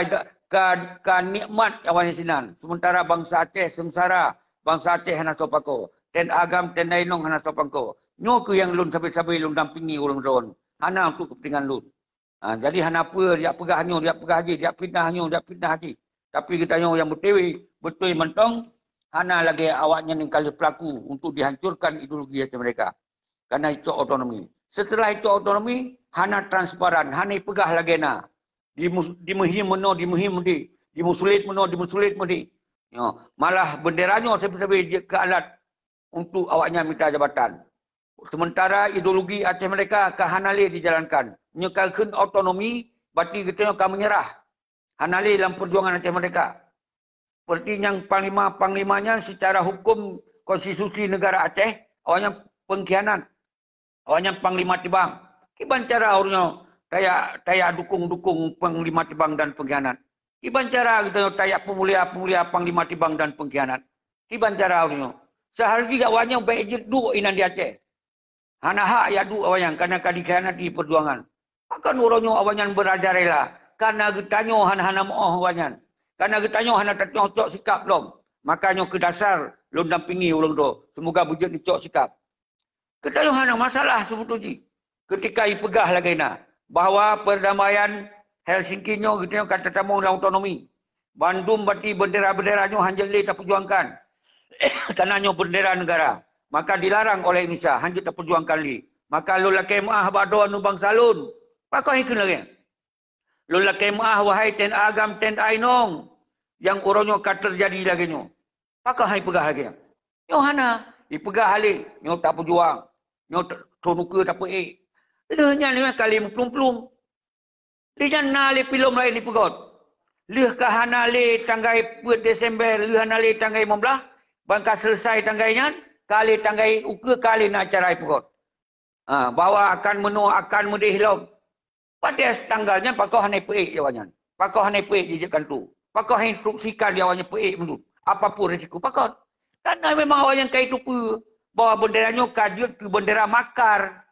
ka, ka nikmat awaknyan sinan, seumeuntara bansa Aceh seungsara, bansa Aceh hana soe pakoe, teuntèe agam teuntèe inong hana soe pakoe. Nyoe kheueh nyang lôn sabe-sabe lôn dampingi ureueng droen, hana untuk keupeuntengan lôn. Ha, jadi hana peue jak peugah nyoe, jak peugah jih, jak fitnah nyoe, jak fitnah jih. Tapi geutanyoe nyang beutôi, beutôi mantong hana lagèe awaknyan nyang ka lheueh peulaku untuk dihancurkan ideologi Aceh Merdeka. Karena icok otonomi. Setelah icok otonomi, hana transparan, hana ipeugah lagèe na. Dimu-, dimeuhiem meunoe, dimeuhiem meudéh, dimusulet meunoe, dimusulet meudéh. Nyoe, malah bendera nyoe sabe-sabe jeuet keu alat untuk awaknyan mita jabatan. Sementara ideologi Aceh Merdeka ka hana lé dijalankan. Nyoe ka kheun otonomi, berarti geutanyoe ka menyerah. Hana lé lam perjuangan Aceh Merdeka. Seperti nyang panglima-panglima nyan secara hukum konstitusi negara Aceh, awaknyan pengkhianat. Awaknyan panglima tibang. Kiban cara ureueng nyoe tajak, tajak dukung-dukung panglima tibang dan pengkhianat? Kiban cara geutanyoe tajak peumulia-peumulia panglima tibang dan pengkhianat? Kiban cara ureueng nyoe? Seharusnya awaknyan bèk jeuet duek inan di Aceh. Hana hak jak duek awaknyan karena ka dikhianati perjuangan. Pakon uroe nyoe awaknyan beurajalela? Karena geutanyoe hana, hana meu'oh awaknyan. Karena geutanyoe hana tacok sikap lom. Maka nyoe keu dasar lôn dampingi ureueng droe. Seumoga beujeuet neucok sikap. Geutanyoe hana masalah seubeutôi jih keutika ipeugah lagèe na bahwa perdamaian Helsinki nyoe geutanyoe ka tatamong lam otonomi. Bandum bati bendera-bendera nyoe hanjeuet lé tapeujuangkan. Karena nyoe bendera negara, maka dilarang oleh Indonesia, hanjeuet tapeujuangkan lé. Maka lôn lakèe meu'ah bak droeneuh bansa lôn. Pakon hai kheun lagèe nyan? Lôn lakèe meu'ah, wahai teuntèe agam teuntèe inong, nyang uroe nyoe ka teujadi lagèe nyoe. Pakon hai peugah lagèe nyan? Nyoe hana ipeugah lé, nyoe tapeujuang, nyoe t-, thon ukeue tapeuék. Lheueh nyan, nyan ka lheueh meuplueng-plueng. Lheueh nyan na lé filem laén ipeugöt. Lheueh ka hana lé tanggai peuet Desember, lheueh hana lé tanggai limong blaih, ban ka seuleusai tanggai nyan, ka lé tanggai ukeue ka lé na acara ipeugöt. Ha, bahwa akan meunoe, akan meudéh lom. Padahai tanggal nyan pakon hana ipeuék lé awaknyan. Pakon hana ipeuék jijak kantô. Pakon hana instruksikan lé awaknyan peuék meunurot apapun risiko. Pakon? Karena memang awaknyan ka iteupeue bahwa bendera nyoe ka jeuet keu bendera makar.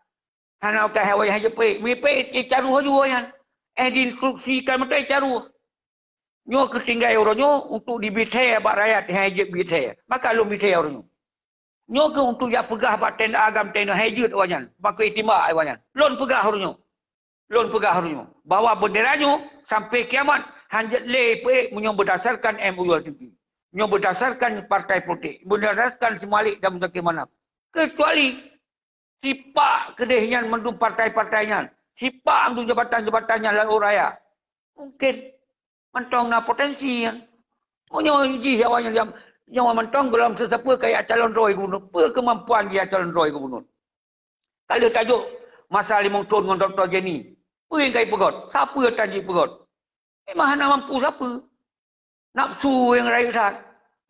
Hana ka awaknyan hana jipeuék. Meupeuék, icaruh laju awaknyan. Eh, diinstruksikan mantong icaruh. Nyoe keuh tinggai uroe nyoe untuk dibiet thèe bak rakyat nyang jeuet biet thèe. Maka lôn biet thèe uroe nyoe. Nyoe keuh untuk jak peugah bak teuntèe agam teuntèe hai jeuet awaknyan, bak keu itimbak awaknyan. Lôn peugah uroe nyoe. Lôn peugah uroe nyoe bahwa bendera nyoe sampai kiamat hanjeuet lé peuék meunyoe berdasarkan M O U Helsinki. Nyoe berdasarkan partai politik, berdasarkan si Malik dan Muzakir Manaf. Kecuali sipak keudeh nyan mandum partai-partai nyan, sipak mandum jabatan-jabatan nyan lam raya. Mungkin mantong na potensi nyan. Meunyoe jih awaknyan nyang, nyang mantong gohlom seusapeue kajak calon droe gubunur, peue keumampuan jih jak calon droe gubunur? Ka lheueh tajok masa limong thon ngon Dokto Jenny, peue nyang ka jipeugöt? Sapeue tan jipeugöt? Memang hana mampu sapeue. Nafsu nyang rayeuk that.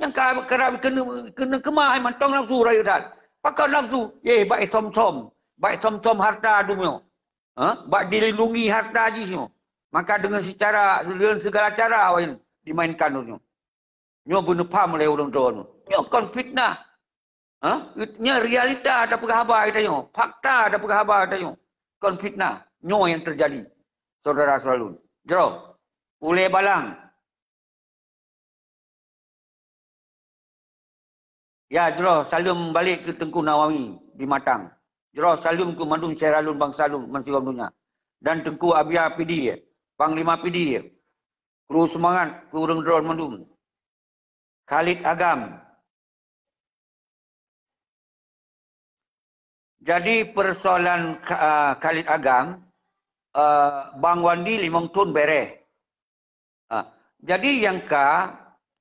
Nyang ka, ka rab keuneuk, keuneuk keumah mantong nafsu rayeuk that. Pakon nafsu? Yeh, bak som-som. Bak som-som harta dunia. Ha? Bak dilindungi harta jih nyoe. Maka dengan secara, dengan segala cara awaknyan dimainkan dunia. Nyoe beuneupham lé ureuëng droeneuh. Nyoe kon fitnah. Ha? Nyoe realita tapeugah haba geutanyoe. Fakta tapeugah haba geutanyoe. Kon fitnah. Nyoe nyang teujadi. Syedara-syedara lôn. Jroh. Ulée balang. Ya, jroh saleuem balek keu Teungku Nawawi di Matang. Jroh saleuem keu mandum syedara lôn bansa lôn meusigom donya. Dan Teungku Abia Pidie, Panglima Pidie. Kru seumangat keu ureuëng droe mandum. Khalid Agam. Jadi persoalan Kha-, ah, Khalid Agam, eh, Bang Wandi limong thon bereh. Ah, jadi nyang ka,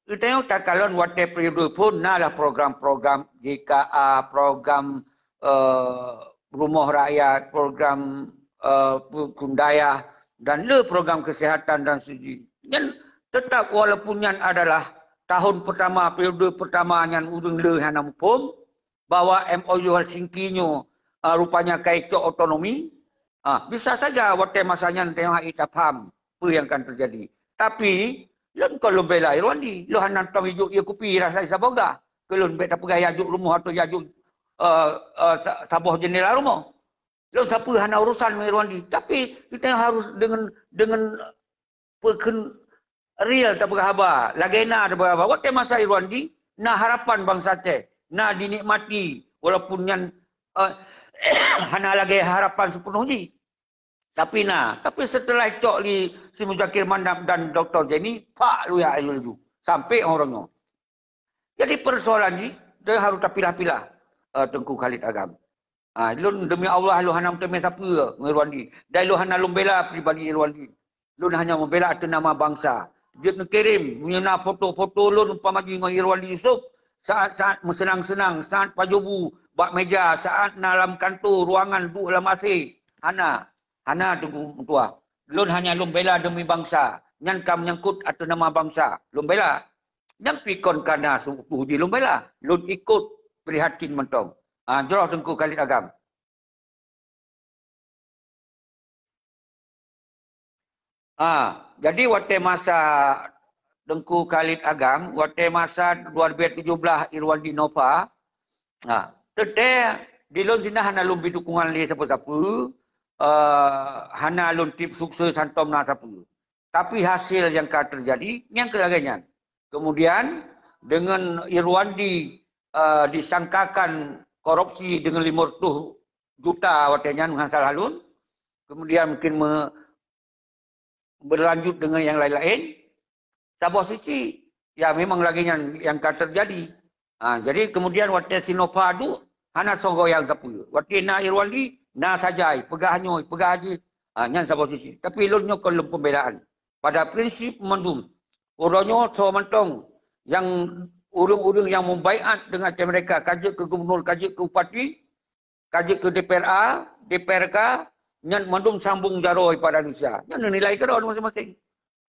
geutanyoe takalon watée periode phon na lah program-program J K A, program, eh, rumoh rakyat, program, eh, peukun dayah, dan le program kesehatan dan seuji. Nyan tetap walaupun nyan adalah tahun pertama, periode pertama nyan ureuëng le hana muphom, bahwa M O U Helsinki nyoe, ah, rupanya ka icok otonomi, ah, bisa saja watée masa nyan teungoh hana tapham peue nyang akan teujadi. Tapi, lôn kon lôn bela Irwandi. Lôn hana tong ijok ie kupi rasa saboh gah. Keu lôn bék tapeugah jak jok rumoh atau jak jok, eh, eh, sa-, saboh jeundela rumoh. Lôn sapeue hana urusan ngon Irwandi. Tapi, kita harus dengan, dengan peukheun real tapeugah haba, lagée na tapeugah haba. Watée masa Irwandi, na harapan bansa Aceh, na dinikmati, walaupun nyan, eh, hana lagée harapan sipeunoh jih. Tapi na, tapi setelah cok li si Muzakir Manaf dan Doktor Zaini, pak luyak laju, sampai orang nyoe. Jadi persoalan jih, dia harus tapilah-pilah, eh, Teungku Khalid Agam. Ah, lôn demi Allah, lôn hana meuteumé sapeue ngon Irwandi. Dan lôn hana lôn bela pribadi Irwandi. Lôn hanya membela atas nama bangsa. Jeuet neukirém, meunyoe na foto-foto lôn umpama jih ngon Irwandi Yusuf, saat-saat meuseunang-seunang, saat pajoh bu bak meja, saat na lam kanto, ruangan, duek lam A C. Hana, hana Teungku Meutuah. Lôn hanya lôn bela demi bangsa. Nyan ka menyangkut atas nama bangsa. Lôn bela. Nyan pi kon kana su-, suhu jih lôn bela. Lôn ikot prihatin mantong. Ah, jroh Teungku Khalid Agam. Ah, jadi watée masa Teungku Khalid Agam, watée masa dua ribu tujuh belas Irwandi Nova, ah, teuntée di lôn sinan hana lôn bi dukungan lé sapeue-sapeue, eh, hana lôn tieb sukses hantom na sapeue. Tapi hasil nyang ka teujadi, nyang keu lagée nyan. Kemudian, dengan Irwandi, eh, disangkakan korupsi dengan lima ratus juta watée nyan meuhan salah lôn, kemudian mungkin me-, berlanjut dengan yang lain-lain, saboh sisi, ya memang lagée nyan nyang ka teujadi. Ha, jadi kemudian watée si Nova duek, hana soe goyang sapeue. Watée na Irwandi, na saja, peugah nyoe, peugah jih. Ha, nyan saboh sisi. Tapi lôn nyoe kon lôn pembelaan. Pada prinsip mandum, uroe nyoe soe mantong nyang ureuëng-ureuëng nyang mubaiat dengan Aceh Merdeka, ka jeuet keu gubernur, ka jeuet keu bupati, ka jeuet keu D P R A, D P R K, nyan mandum sambung jaroe pada Indonesia. Nyan nilai keudroe masing-masing.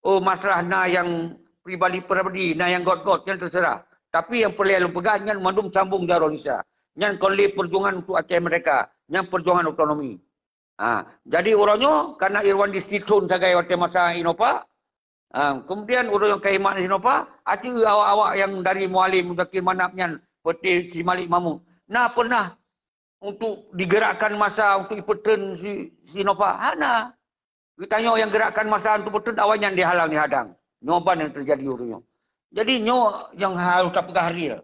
Oh, masalah na nyang pribadi-pribadi, na nyang got-got, nyan terserah. Tapi nyang peureulée lôn peugah, nyan mandum sambung jaroe Indonesia. Nyan kon lé perjuangan untuk Aceh Merdeka, nyan perjuangan otonomi. Ha, jadi uroe nyoe, karena Irwandi si thon sagai watée masa Innova, ha, kemudian uroe nyoe ka imat Innova, aci awak-awak nyang dari Mualem, Muzakir Manaf nyan, seperti si Malik Mahmud. Na pernah untuk digerakkan masa untuk ipeutreun si, si Nova? Hana. Geutanyoe nyang gerakkan masa untuk peutreun, awaknyan dihalang dihadang. Nyoe ban nyang teujadi uroe nyoe. Jadi nyoe nyang harôh tapeugah real.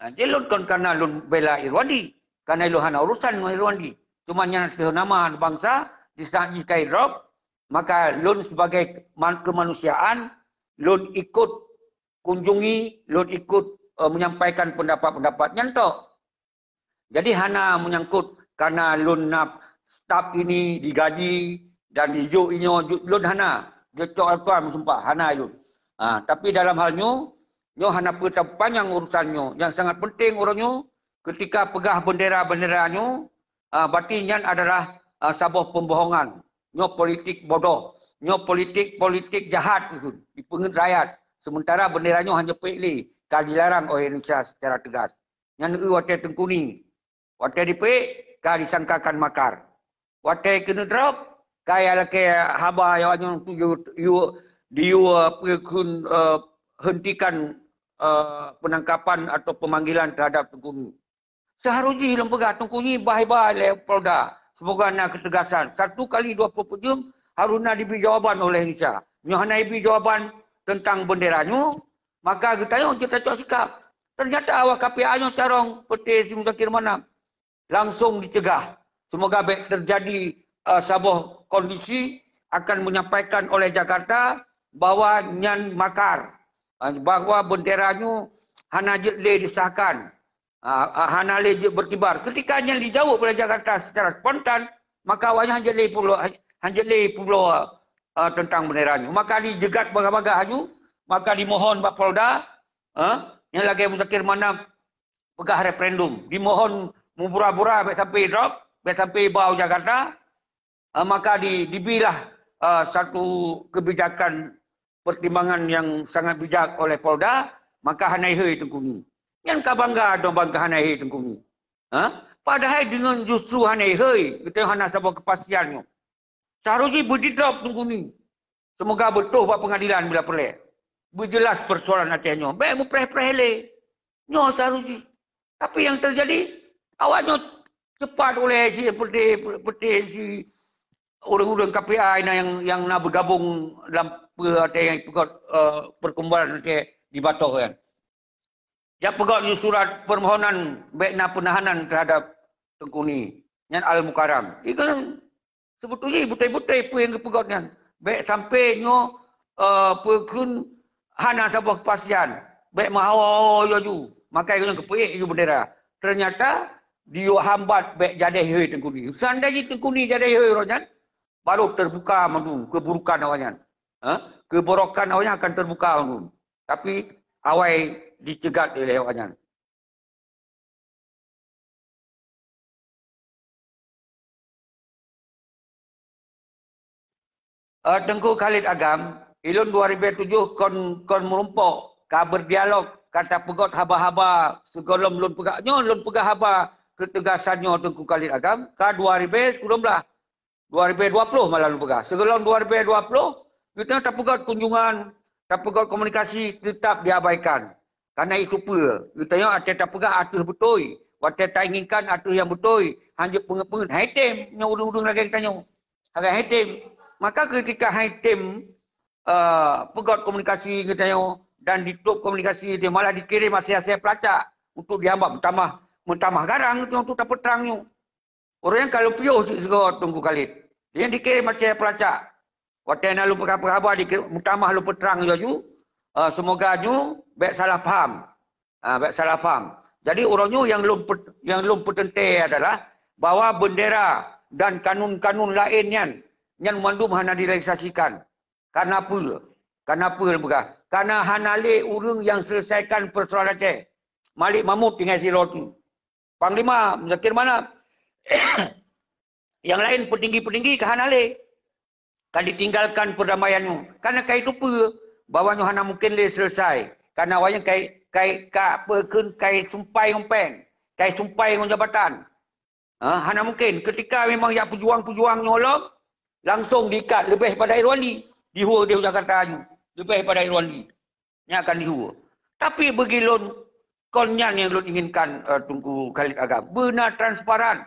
Ha, jadi lôn kon kana lôn bela Irwandi, kana lôn hana urusan ngon Irwandi. Cuma nyan teuh nama bangsa, di saat jih ka idrop, maka lôn sebagai man-, kemanusiaan, lôn ikut kunjungi, lôn ikut, eh, menyampaikan pendapat-pendapat nyan tok. Jadi hana menyangkut karena lôn na staf ini digaji dan dijok inyoe ju-, lôn hana. Jok cok tuan meusumpah, hana lôn. Ha, tapi dalam hal nyoe, nyoe hana peue tapanyang urusan nyoe. Yang sangat penting uroe nyoe, ketika peugah bendera-bendera nyoe, ha, berarti nyan adalah, ha, saboh pembohongan. Nyoe politik bodoh. Nyoe politik-politik jahat itu, dipeungeut rakyat. Sementara bendera nyoe hanya pek lé, ka dilarang oleh Indonesia secara tegas. Nyan eu watée Teungku Ni. Watée dipek, ka disangkakan makar. Watée keuneuk drop, ka ya lakée haba ya nyoe tu yu, yu, diyu, apa, kun, eh, hentikan, eh, penangkapan atau pemanggilan terhadap Teungku Ngi. Seharusnya lôn peugah Teungku Ngi bah iba lé Polda. Semoga na ketegasan. Satu kali dua puluh empat jam harus na diberi jawaban oleh Indonesia. Nyoe hana diberi jawaban tentang bendera nyoe, maka geutanyoe jeuet tacok sikap. Ternyata awak K P A nyoe carông Peuté Si Muzakir Manaf langsung dicegah. Semoga bèk terjadi, eh, saboh kondisi akan menyampaikan oleh Jakarta bahwa nyan makar, eh, bahwa bendera nyoe hana jeuet lé disahkan, ah, ah, hana lé jeuet berkibar. Ketika nyan dijaweueb oleh Jakarta secara spontan, maka awaknyan hanjeuet lé pulo, hanjeuet lé pulo, ah, tentang bendera nyoe. Maka dijeugat bagah-bagah nyoe, maka dimohon bak Polda, ah, nyang lagèe Muzakir Manaf peugah referendum, dimohon mubura-bura bèk sampai drop, bèk sampai bau Jakarta, eh, maka di, dibilah, eh, satu kebijakan pertimbangan yang sangat bijak oleh Polda, maka hana ihôi Teungku Ngi. Nyan ka bangga dong bangga hana ihôi Teungku Ngi. Ha? Padahai deungon justru hana ihôi, geutanyoe hana saboh kepastian nyoe. Seharusnya beudidrop Teungku Ngi. Semoga beutôh bak pengadilan bila peureulèe. Beujeulaih persoalan Aceh nyoe. Bèk mupreh-preh lé. Nyoe seharusnya. Tapi yang terjadi, awak nyoe cepat oleh si Peuté, Peuté si ureueng-ureueng K P A na yang, yang na bergabung dalam pe-, Aceh yang ikut, eh, perkumpulan Aceh di Batoh kan. Jak peugöt nyoe surat permohonan bèk na penahanan terhadap Teungku Ngi. Nyan Al-Mukarram. Ikan sebetulnya beutôi-beutôi peue nyang geupeugöt nyan. Bèk sampai nyoe, eh, peue kheun hana saboh kepastian. Bèk meuhawa-hawa laju. Makai nyoe geupeuék laju bendera. Ternyata diyue hambat bèk jadèh ihôi Teungku Ngi. Seandai jih Teungku Ngi jadèh ihôi uroe nyan, baru terbuka mandum keburukan awaknyan. Ha? Keborokan awaknyan akan terbuka mandum. Tapi awai dicegat oleh awaknyan. Eh, Teungku Khalid Agam, ilôn dua ribèe tujoh kon, kon meurumpok, ka berdialog, ka tapeugöt haba-haba sigohlom lôn peugah nyoe, lôn peugah haba keutegasan nyoe Teungku Khalid Agam, ka dua ribèe sikureueng blah. Dua ribèe dua ploh malah lôn peugah. Sigohlom dua ribèe dua ploh, geutanyoe tapeugöt kunjungan, tapeugöt komunikasi teutap diabaikan. Karena itu peue, geutanyoe watèe tapeugah ateueh beutôi, watèe tainginkan ateueh nyang beutôi, hanjeuet peungeut-peungeut, han item nyoe ureueng-ureueng lagèe geutanyoe. Hai item. Maka ketika han item, eh, peugöt komunikasi geutanyoe dan ditôp komunikasi geutanyoe, malah dikirim asèe-asèe peulacak untuk dihambat meutamah, meutamah garang geutanyoe untuk tapeutrang nyoe. Ureueng nyang ka lôn piôh cit sigoe Teungku Khalid. Nyang dikirém asèe peulacak. Watèe na lôn peuka-peuka haba dikirém, meutamah lôn peutrang laju, eh, seumoga nyoe bèk salah paham. Ah, bèk salah paham. Jadi uroe nyoe nyang lôn pe-, nyang lôn peuteuntèe adalah bahwa bendera dan kanun-kanun laén nyan, nyan mandum hana direalisasikan. Karena peue? Karena peue lôn peugah? Karena hana lé ureueng nyang selesaikan persoalan Aceh. Malik Mahmud tinggai sidroe teuk. Panglima Muzakir Manaf. Nyang laén peutinggi-peutinggi ka hana lé. Ka ditinggalkan perdamaian nyoe. Karena ka jiteupeue bahwa nyoe hana mungkin lé selesai. Karena awaknyan kai, kai, ka peukheun kai sumpai ngon péng. Kai sumpai ngon jabatan. Ha, hana mungkin. Ketika memang jak peujuang-peujuang nyoe lom, langsung diikat leubeh pada Irwandi. Dihue di Jakarta nyoe. Leubeh pada Irwandi. Nyan akan dihue. Tapi bagi lôn, kon nyan nyang lôn inginkan, eh, Teungku Khalid Agam. Beuna transparan.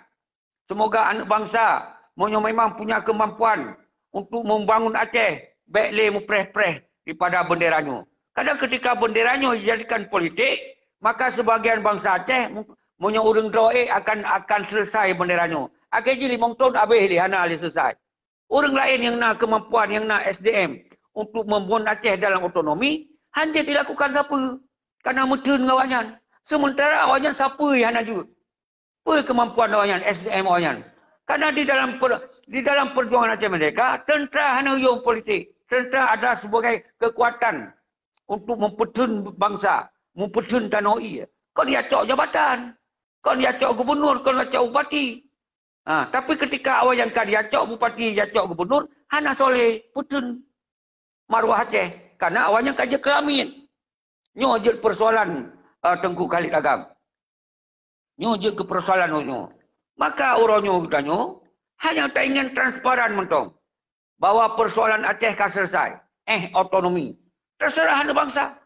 Semoga aneuk bansa, meunyoe memang punya kemampuan untuk membangun Aceh, bèk lé mupreh-preh daripada bendera nyoe. Kadang ketika bendera nyoe dijadikan politik, maka sebagian bansa Aceh, meunyoe ureueng droe akan, akan selesai bendera nyoe. Akhé jih limong thon habéh lé, hana lé selesai. Ureueng laén nyang na keumampuan, nyang na S D M untuk membangun Aceh dalam otonomi, hanjeuet dilakukan sapeue, karena meutheun ngon awaknyan. Sementara awaknyan sapeue hana jeuet. Peue keumampuan awaknyan, S D M awaknyan? Karena di dalam per-, di dalam perjuangan Aceh Merdeka, tentera hana yong politik. Tentera adalah sebagai kekuatan untuk mempeutheun bansa, mempeutheun tanoh ie. Kon jicok jabatan, kon jicok gubernur, kon jicok bupati. Ha, tapi ketika awaknyan ka jicok bupati, jicok gubernur, hana soleh peutheun maruah Aceh. Karena awaknyan ka jeuet keu amin. Nyoe jeuet persoalan, eh, Teungku Khalid Agam. Nyoe jeuet keu persoalan nyoe. Maka uroe nyoe geutanyoe hanya taingat transparan mantong bahwa persoalan Aceh ka selesai. Eh, otonomi. Terserah aneuk bansa.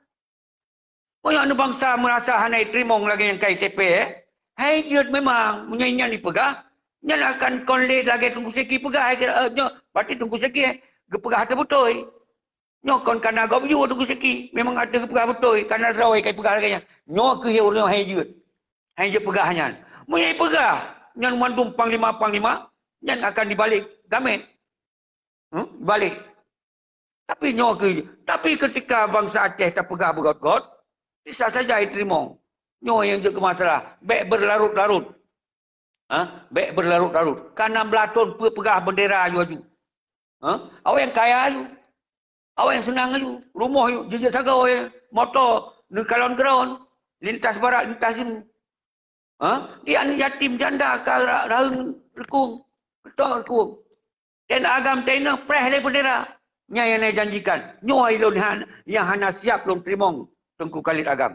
Meunyoe bansa meurasa hana jiteurimong lagée nyang ka jiteupeu, eh, hai jeuet memang, meunyoe nyan jipeugah, nyan akan kon lé lagée Teungku Syeki peugah, hai kira, eh, nyoe, berarti Teungku Syeki, eh, geupeugah hate beutôi. Nyoe kon kana gob yue Teungku Syeki, memang hate geupeugah beutôi, kana droe ka jipeugah lagée nyan. Nyoe keuh ureuëng nyoe hai jeuet. Hai jeuet peugah nyan. Meunyoe jipeugah, nyan mandum panglima-panglima, nyan akan jibalek gamet. Hmm? Jibalek. Tapi nyoe keuh, tapi keutika bansa Aceh tapeugah beugöt-göt, bisa saja jiteurimong. Nyoe nyang jeuet keu masalah, bék beularot-larot. Ha? Bék beularot-larot. Ka nam blaih thon peue peugah bendera aju-aju. Ha? Awak nyang kaya aju. Awak nyang seunang aju. Rumoh aju, jijak sagoe, moto, neukalon keudroe, lintas barat, lintas timu. Ha? Di aneuk yatim janda ka ra-, rayeung reukung, keutôk reukung. Teuh agam teuh inong preh lé bendera. Nyan nyang na janjikan. Nyoe lôn han-, nyang hana siab lôn teurimong Teungku Khalid Agam.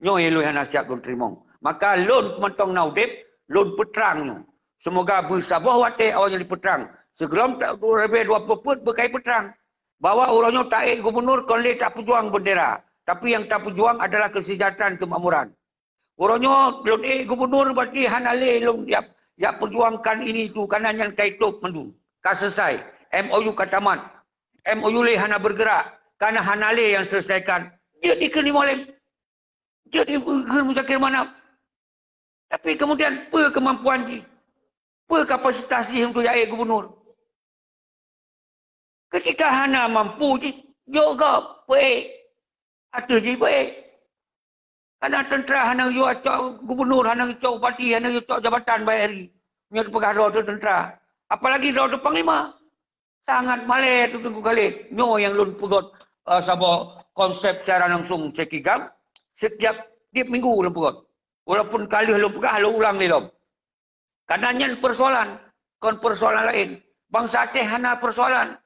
Nyoe lôn hana siab lôn teurimong. Maka lôn mantong na udeb, lôn peutrang nyoe. Seumoga beusaboh watée awaknyan jipeutrang. Sigohlom ta-, dua ribu dua puluh peuet beukai peutrang. Bahwa uroe nyoe taék gubunur kon lé tapeujuang bendera, tapi nyang tapeujuang adalah keuseujahteuraan keumakmuran. Uroe nyoe lôn ék gubunur berarti hana lé lôn jak, jak peujuangkan ini itu, karena nyan ka itôb mandum. Ka selesai. M O U ka tamat. M O U lé hana bergerak, karena hana lé nyang selesaikan. Jeuet dikeue Molem. Jeuet dikeue Muzakir Manaf. Tapi kemudian, peue kemampuan jih? Peue kapasitas jih untuk jak ék gubunur? Ketika hana mampu jih, jok gob peuék. Ateueh jih peuék. Karena teuntera hana geuyue cok gubunur, hana geuyue cok bupati, hana geuyue cok jabatan baik hari. Nyoe teupeugah droe teuh teuntera. Apalagi droe teuh panglima. Sangat malée teuh Teungku Khalid. Nyoe nyang lôn peugöt, eh, saboh konsep secara langsung Syekh Agam. Setiap tiep minggu lôn peugöt. Walaupun ka lheueh lôn peugah, lôn ulang lé lom. Karena nyan persoalan, kon persoalan laén. Bansa Aceh hana persoalan.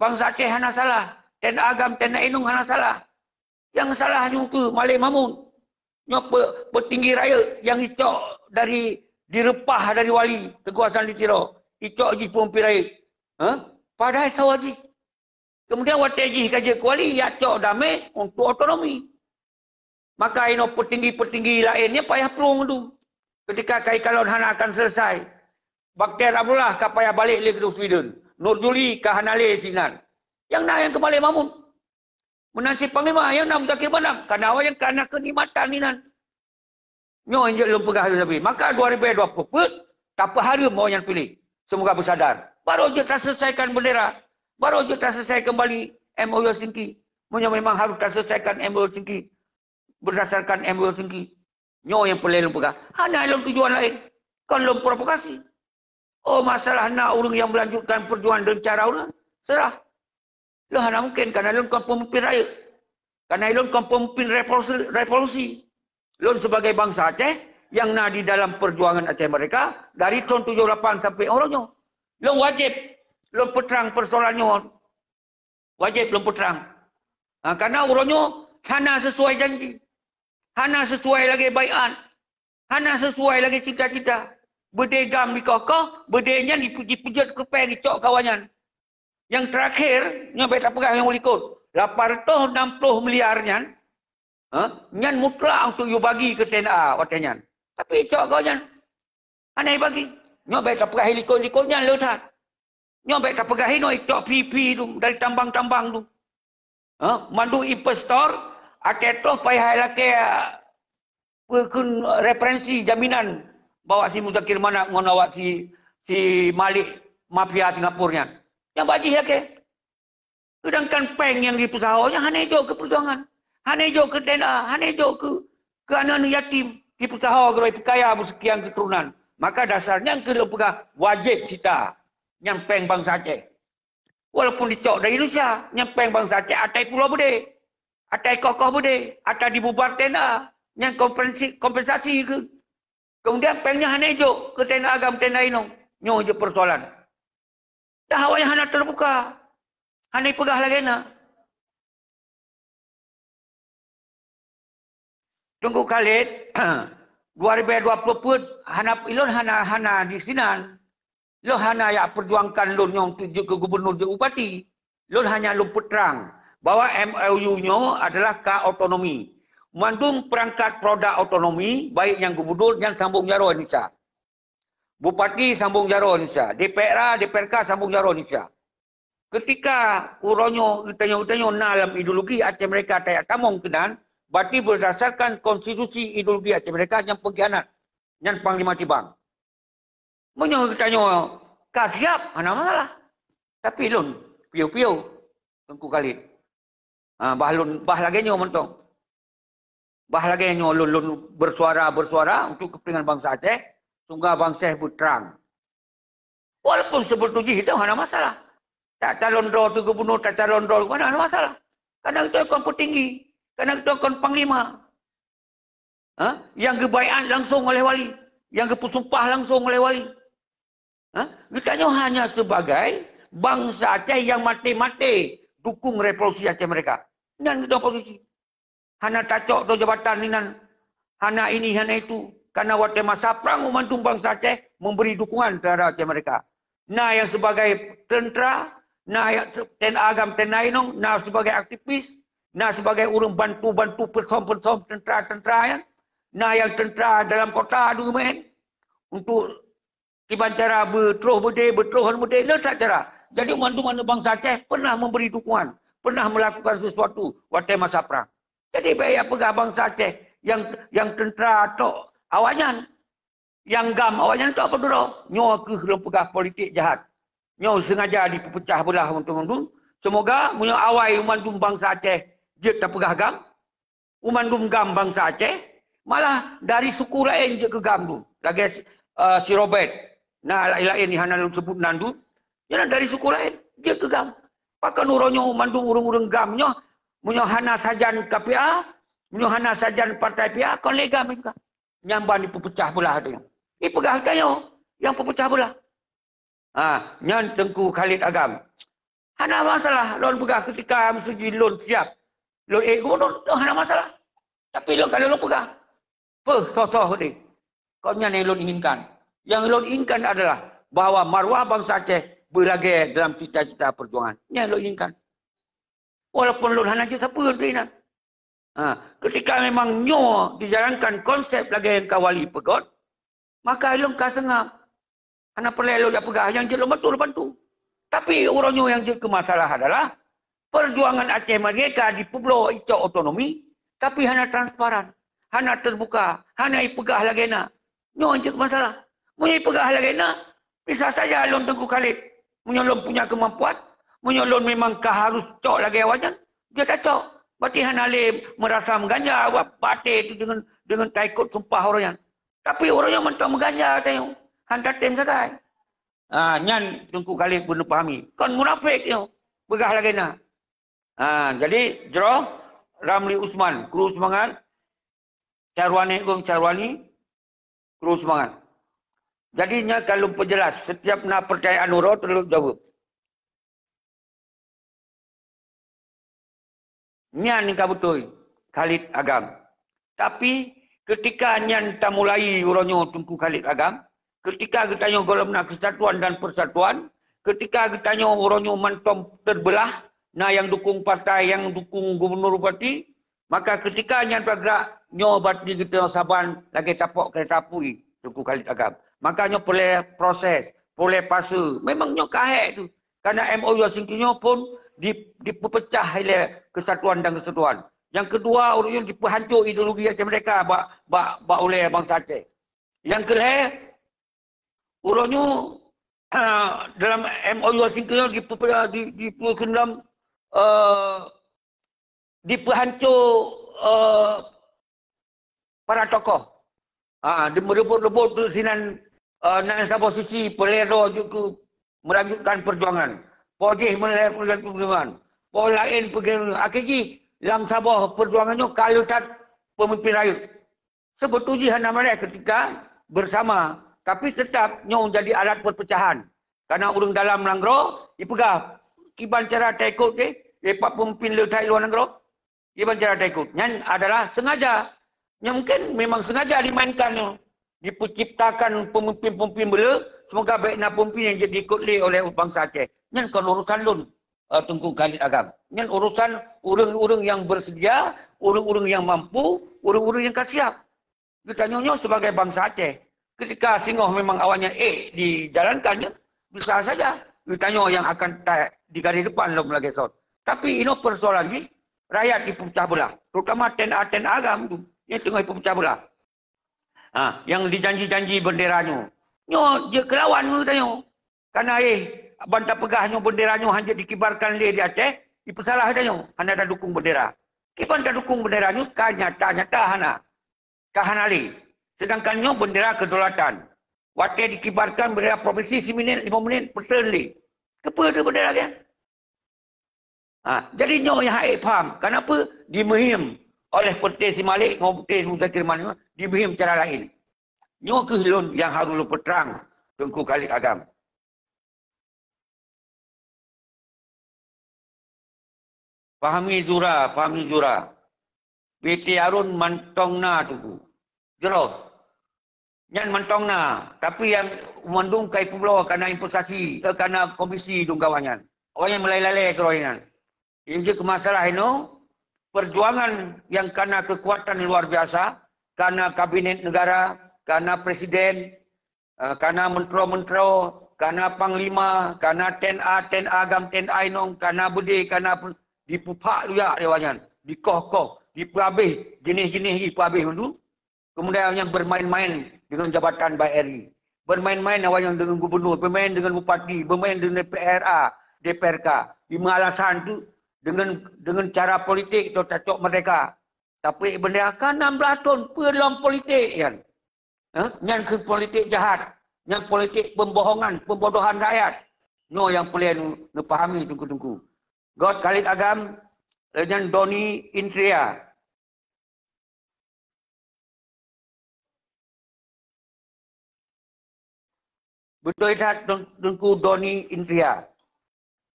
Bansa Aceh hana salah. Teuh agam, teuh inong hana salah. Nyang salah nyoe keuh Malém Mamun. Nyoe pe-, peutinggi rayeuk nyang icok dari, direupah dari wali keukuasaan di Tiro. Icok jih peumimpin rayeuk. Hah? Padahai sawa jih. Kemudian watée jih ka jeuet keu wali, jak cok damé untuk otonomi. Maka inoe peutinggi-peutinggi laén nyan payah plueng mandum. Ketika ka ikalon hana akan selesai. Baktiar Abdullah ka payah balek lé keu Sweden. Nur Juli ka hana lé sinan. Nyang na nyang keu Malém Mamun. Meunan cit panglima, nyang na Muzakir Manaf. Karena awak nyan ka na keunikmatan inan. Nyoe nyang jeuet lôn peugah lé sabe. Maka dua ribu dua puluh peuet, tapeuhareuem awak nyan piléh. Seumoga beusadar. Baru jeuet taselesaikan bendera. Baru jeuet taselesaikan kembali M O U Helsinki. Meunyoe memang harôh taselesaikan M O U Helsinki berdasarkan M O U Helsinki. Nyoe nyang peureulée lôn peugah. Hana lôn tujuan laén. Kon lôn provokasi. Oh, masalah na ureuëng nyang melanjutkan perjuangan dengan cara ureuëng, serah. Lôn hana mungkin, karena lôn kon peumimpin rayeuk. Karena lôn kon peumimpin revolusi, revolusi. Lôn sebagai bansa Aceh nyang na di dalam perjuangan Aceh Merdeka dari thon tujoh lapan sampai uroe nyoe. Lôn wajéb lôn peutrang persoalan nyoe. Wajéb lôn peutrang. Ha, karena uroe nyoe hana sesuai janji. Hana sesuai lagée baiat. Hana sesuai lagée cita-cita. Beudé GAM dikoh-koh, beudé nyan jipu-, jipeujeuet keu péng jicok keu awak nyan. Nyang terakhir, nyoe bék tapeugah nyang likot. Lapan ratus enam puluh miliar nyan, ha, nyan mutlak untuk yue bagi keu T N A watée nyan. Tapi jicok keu awak nyan. Hana jibagi. Nyoe bék tapeugah likot-likot nyan le that. Nyoe bék tapeugah inoe icok phi-phi tu dari tambang-tambang tu. Ha, mandum investor até troh payah lakée, ah, peukheun referensi jaminan bahwa si Muzakir Manaf ngon awak si, si Malik mafia Singapura nyan. Nyang bak jih lakée. Seudangkan péng nyang jipeusaho nyan hana jok keu peujuangan, hana jok keu T N A, hana jok keu, keu aneuk-aneuk yatim, jipeusaho keudroe peukaya beusekian keuturonan. Maka dasar nyan keuh lôn peugah wajéb cita nyan péng bansa Aceh. Walaupun jicok dari Indonesia, nyan péng bansa Aceh ata jipulo beudé, ata jikoh-koh beudé, ata jibubar T N A, nyan kompensi-, kompensasi keuh. Kemudian péng nyan hana jok keu T N A GAM, T N A inong. Nyoe jeuet persoalan. Dah awaknyan hana teubuka, hana jipeugah lagée na. Teungku Khalid, dua ribu dua puluh peuet hana, ilôn hana, hana di sinan. Lôn hana jak peujuangkan lôn nyoe untuk jeuet keu gubunur, jeuet bupati. Lôn hanya lôn peutrang bahwa M O U nyoe adalah ka otonomi. Mandum perangkat produk otonomi, baik nyang gubernur, nyan sambong jaroe Indonesia. Bupati sambong jaroe Indonesia. D P R A, D P R K sambong jaroe Indonesia. Ketika uroe nyoe geutanyoe-geutanyoe na lam ideologi Aceh Merdeka tajak tamong keunan, berarti berdasarkan konstitusi ideologi Aceh Merdeka nyang pengkhianat, nyan Panglima Tibang. Meunyoe geutanyoe ka siap, hana masalah. Tapi lôn piôh-piôh, Teungku Khalid. Ha, bah lôn, bah lagèe nyoe mantong. Bah lagèe nyoe lôn, lôn bersuara-bersuara untuk kepentingan bangsa Aceh, sehingga bangsa beutrang. Walaupun sebetulnya itu hana masalah. Tak calon droe tu gubernur, tak calon droe mana, hana masalah. Kadang itu kon petinggi, kadang itu kon panglima. Ha? Yang geubaiat langsung oleh wali, yang geupeusumpah langsung oleh wali. Ha? Geutanyoe hanya sebagai bangsa Aceh yang mati-mati dukung revolusi Aceh Merdeka. Nyan geutanyoe posisi. Hana tacok droe jabatan inan. Hana ini, hana itu. Karena watèe masa prang, mandum bangsa Aceh memberi dukungan terhadap Aceh Merdeka. Na yang sebagai tentera, na yang se-, TNA GAM, TNA inong, na sebagai aktivis, na sebagai ureueng bantu-bantu peusom-peusom tentera-tentera nyan, na yang tentera dalam kota dulu main untuk kiban cara beutroh beudé, beutroh beudé, le that cara. Jadi, mandum aneuk bangsa Aceh pernah memberi dukungan, pernah melakukan sesuatu watèe masa prang. Jadi, bèk jak peugah bangsa Aceh yang, yang tentera tok awaknyan, yang GAM awaknyan tok apa droe. Nyoe keuh lôn peugah politik jahat. Nyoe sengaja dipeupecah beulah untuk mandum. Semoga meunyoe awai mandum bangsa Aceh jeuet tapeugah GAM, u mandum GAM bangsa Aceh, malah dari suku laén jeuet keu GAM tu. Lagèe, eh, si Robert, na laén-laén nyang hana lôn sebut nan tu, nyan dari suku laén jeuet keu GAM. Pakon uroe nyoe mandum ureueng-ureueng GAM nyoe, meunyoe hana sajan K P A, meunyoe hana sajan partai P A, kon lé GAM itu kan. Nyan ban dipeupecah beulah tu. Dipeugah tanyoe nyang peupecah beulah. Ha, nyan Teungku Khalid Agam. Hana masalah lôn peugah keutika meusuji lôn siap. Lôn ék gubernur, tu hana masalah. Tapi lôn, kalau lôn peugah, peue soe-soe deh. Kon nyan nyang lôn inginkan. Yang lôn inginkan adalah bahwa maruah bangsa Aceh beulagèe dalam cita-cita perjuangan. Nyan lôn inginkan. Walaupun lôn hana jeuet sapeue lôn keunan. Ha, keutika memang nyoe dijalankan konsep lagèe nyang ka Wali peugöt, maka lôn ka seungab. Hana peureulèe lôn jak peugah, nyang jeuet lôn bantu, lôn bantu. Tapi uroe nyoe nyang jeuet keu masalah adalah, perjuangan Aceh Merdeka dipeubloe icok otonomi, tapi hana transparan, hana teubuka, hana ipeugah lagèe na. Nyoe jeuet masalah. Meunyoe ipeugah lagèe na, bisa saja lôn Teungku Khalid. Meunyoe lôn punya keumampuan, meunyoe lôn memang ka harus cok lagèe awaknyan, jeuet tacok. Berarti hana lé meurasa meuganja bak até teuh deungon, deungon taikot sumpah awaknyan. Tapi awaknyan mantong meuganja teuh, han tatem sagai. Ah, nyan Teungku Khalid beuneuh pahami. Kon munafék nyoe, peugah lagèe na. Ha, jadi jroh Ramli Usman, kru seumangat. Syarwani Agung Syarwani, kru seumangat. Jadi nyan ka lôn peujeulaih, setiap na peurtanyaan uroe, lôn jaweueb. Nyan ka beutôi, Khalid Agam. Tapi, keutika nyan tamulai uroe nyoe Teungku Khalid Agam, keutika geutanyoe gohlom na keusatuan dan persatuan, keutika geutanyoe uroe nyoe mantong teubeulah, na nyang dukung partai, nyang dukung gubernur bupati, maka keutika nyan bak gerak nyoe bati geutanyoe saban lagèe tapok keureta apui Teungku Khalid Agam. Maka nyoe peureulèe proses, peureulèe fase. Memang nyoe ka hék teuh. Karena M O U Washington nyoe pun di-, dipeupecah ilèe keusatuan dan keusatuan. Nyang keudua, ureueng nyoe dipeuhanco ideologi Aceh Merdeka bak, bak, bak ulèe bansa Aceh. Nyang keulhèe, uroe nyoe, dalam M O U Washington nyoe dipeu-, di-, dipeukeundam, eh, dipeuhanco, eh, para tokoh. Ha, di meureubot-reubot tu sinan, eh, na saboh sisi peureulèe droe jeuet keu meulanjutkan peujuangan. Po jih meulanjutkan peujuangan. Po laén peujuangan. Akhé jih lam saboh peujuangan nyoe ka le that peumimpin rayeuk. Seubeutôi jih hana malèe keutika bersama, tapi teutap nyoe jadi alat peupecahan. Karena ureueng dalam nanggroe jipeugah, kiban cara taikot deh, lé pat peumimpin le that i luwa nanggroe. Kiban cara taikot. Nyan adalah sengaja. Nyan mungkin memang sengaja dimainkan nyoe. Dipeuciptakan peumimpin-peumimpin beuleu, semoga bèk na peumimpin nyang jeuet diikot lé oleh bansa Aceh. Nyan kon urusan lôn, eh, Teungku Khalid Agam. Nyan urusan ureueng-ureueng nyang beuseudia Ureuëng-ureuëng nyang mampu, ureuëng-ureuëng nyang ka siab. Geutanyoe nyoe sebagai bansa Aceh, ketika singoh memang awaknyan ék dijalankan, nyan bisa saja geutanyoe nyang akan ta-, di garis depan lom lagée soe. Tapi inoe persoalan jih, rakyat jipeucah beulah, terutama T N A, T N A GAM tu nyang teungoh jipeucah beulah. Ha, nyang dijanji-janji bendera nyoe, nyoe jeuet keu lawan geutanyoe. Kana éh, ban tapeugah nyoe bendera nyoe hana jeuet dikibarkan lé di Aceh, jipeusalah geutanyoe, hana tadukung bendera. Kiban tadukung bendera nyoe ka nyata-nyata hana. Ka hana lé. Sedangkan nyoe bendera kedaulatan. Watée dikibarkan bendera provinsi siminit, lima menit, peuteun lé. Keupeue tu bendera nyan? Ha, jadi nyoe nyang hana paham. Kenapa dimeuhim oleh Peuté Si Malik ngon Peuté Muzakir Manaf, dimeuhim cara laén? Nyoe kheueh lôn nyang harôh lôn peutrang, Teungku Khalid Agam. Fahmi Zura, Fahmi Zura. B T Harun mantong na Teungku. Jroh. Nyan mantong na, tapi nyang mandum ka ipeubloe kana investasi, eh, kana komisi dong awaknyan. Awaknyan meulai-lalai keudroe nyan. Nyang jeuet keu masalah inoe, perjuangan nyang kana keukuatan luar biasa, kana kabinet negara, kana presiden, eh, kana mentro-mentro, kana panglima, kana T N A, T N A GAM, T N A inong, kana beudé, kana pe-, dipeuphak luyak lé awaknyan, dikoh-koh, dipeuhabéh, jeunèh-jeunèh jih peuhabéh mandum. Kemudian awaknyan bermain-main dengan jabatan Baik Eri. Bermain-main awaknyan dengan gubernur, bermain dengan bupati, bermain dengan D P R A, D P R K. Lima alasan tu dengan, dengan cara politik tu tacok merdeka. Tapi bendera ka enam belas thon, peue lom politik nyan? Ha? Nyan keuh politik jahat. Nyan politik pembohongan, pembodohan rakyat. Nyoe nyang peureulée nu-, neupahami teungku-teungku. Göt Khalid Agam, lheueh nyan Doni Indria. Beutôi that Teung-, Teungku Doni Indria.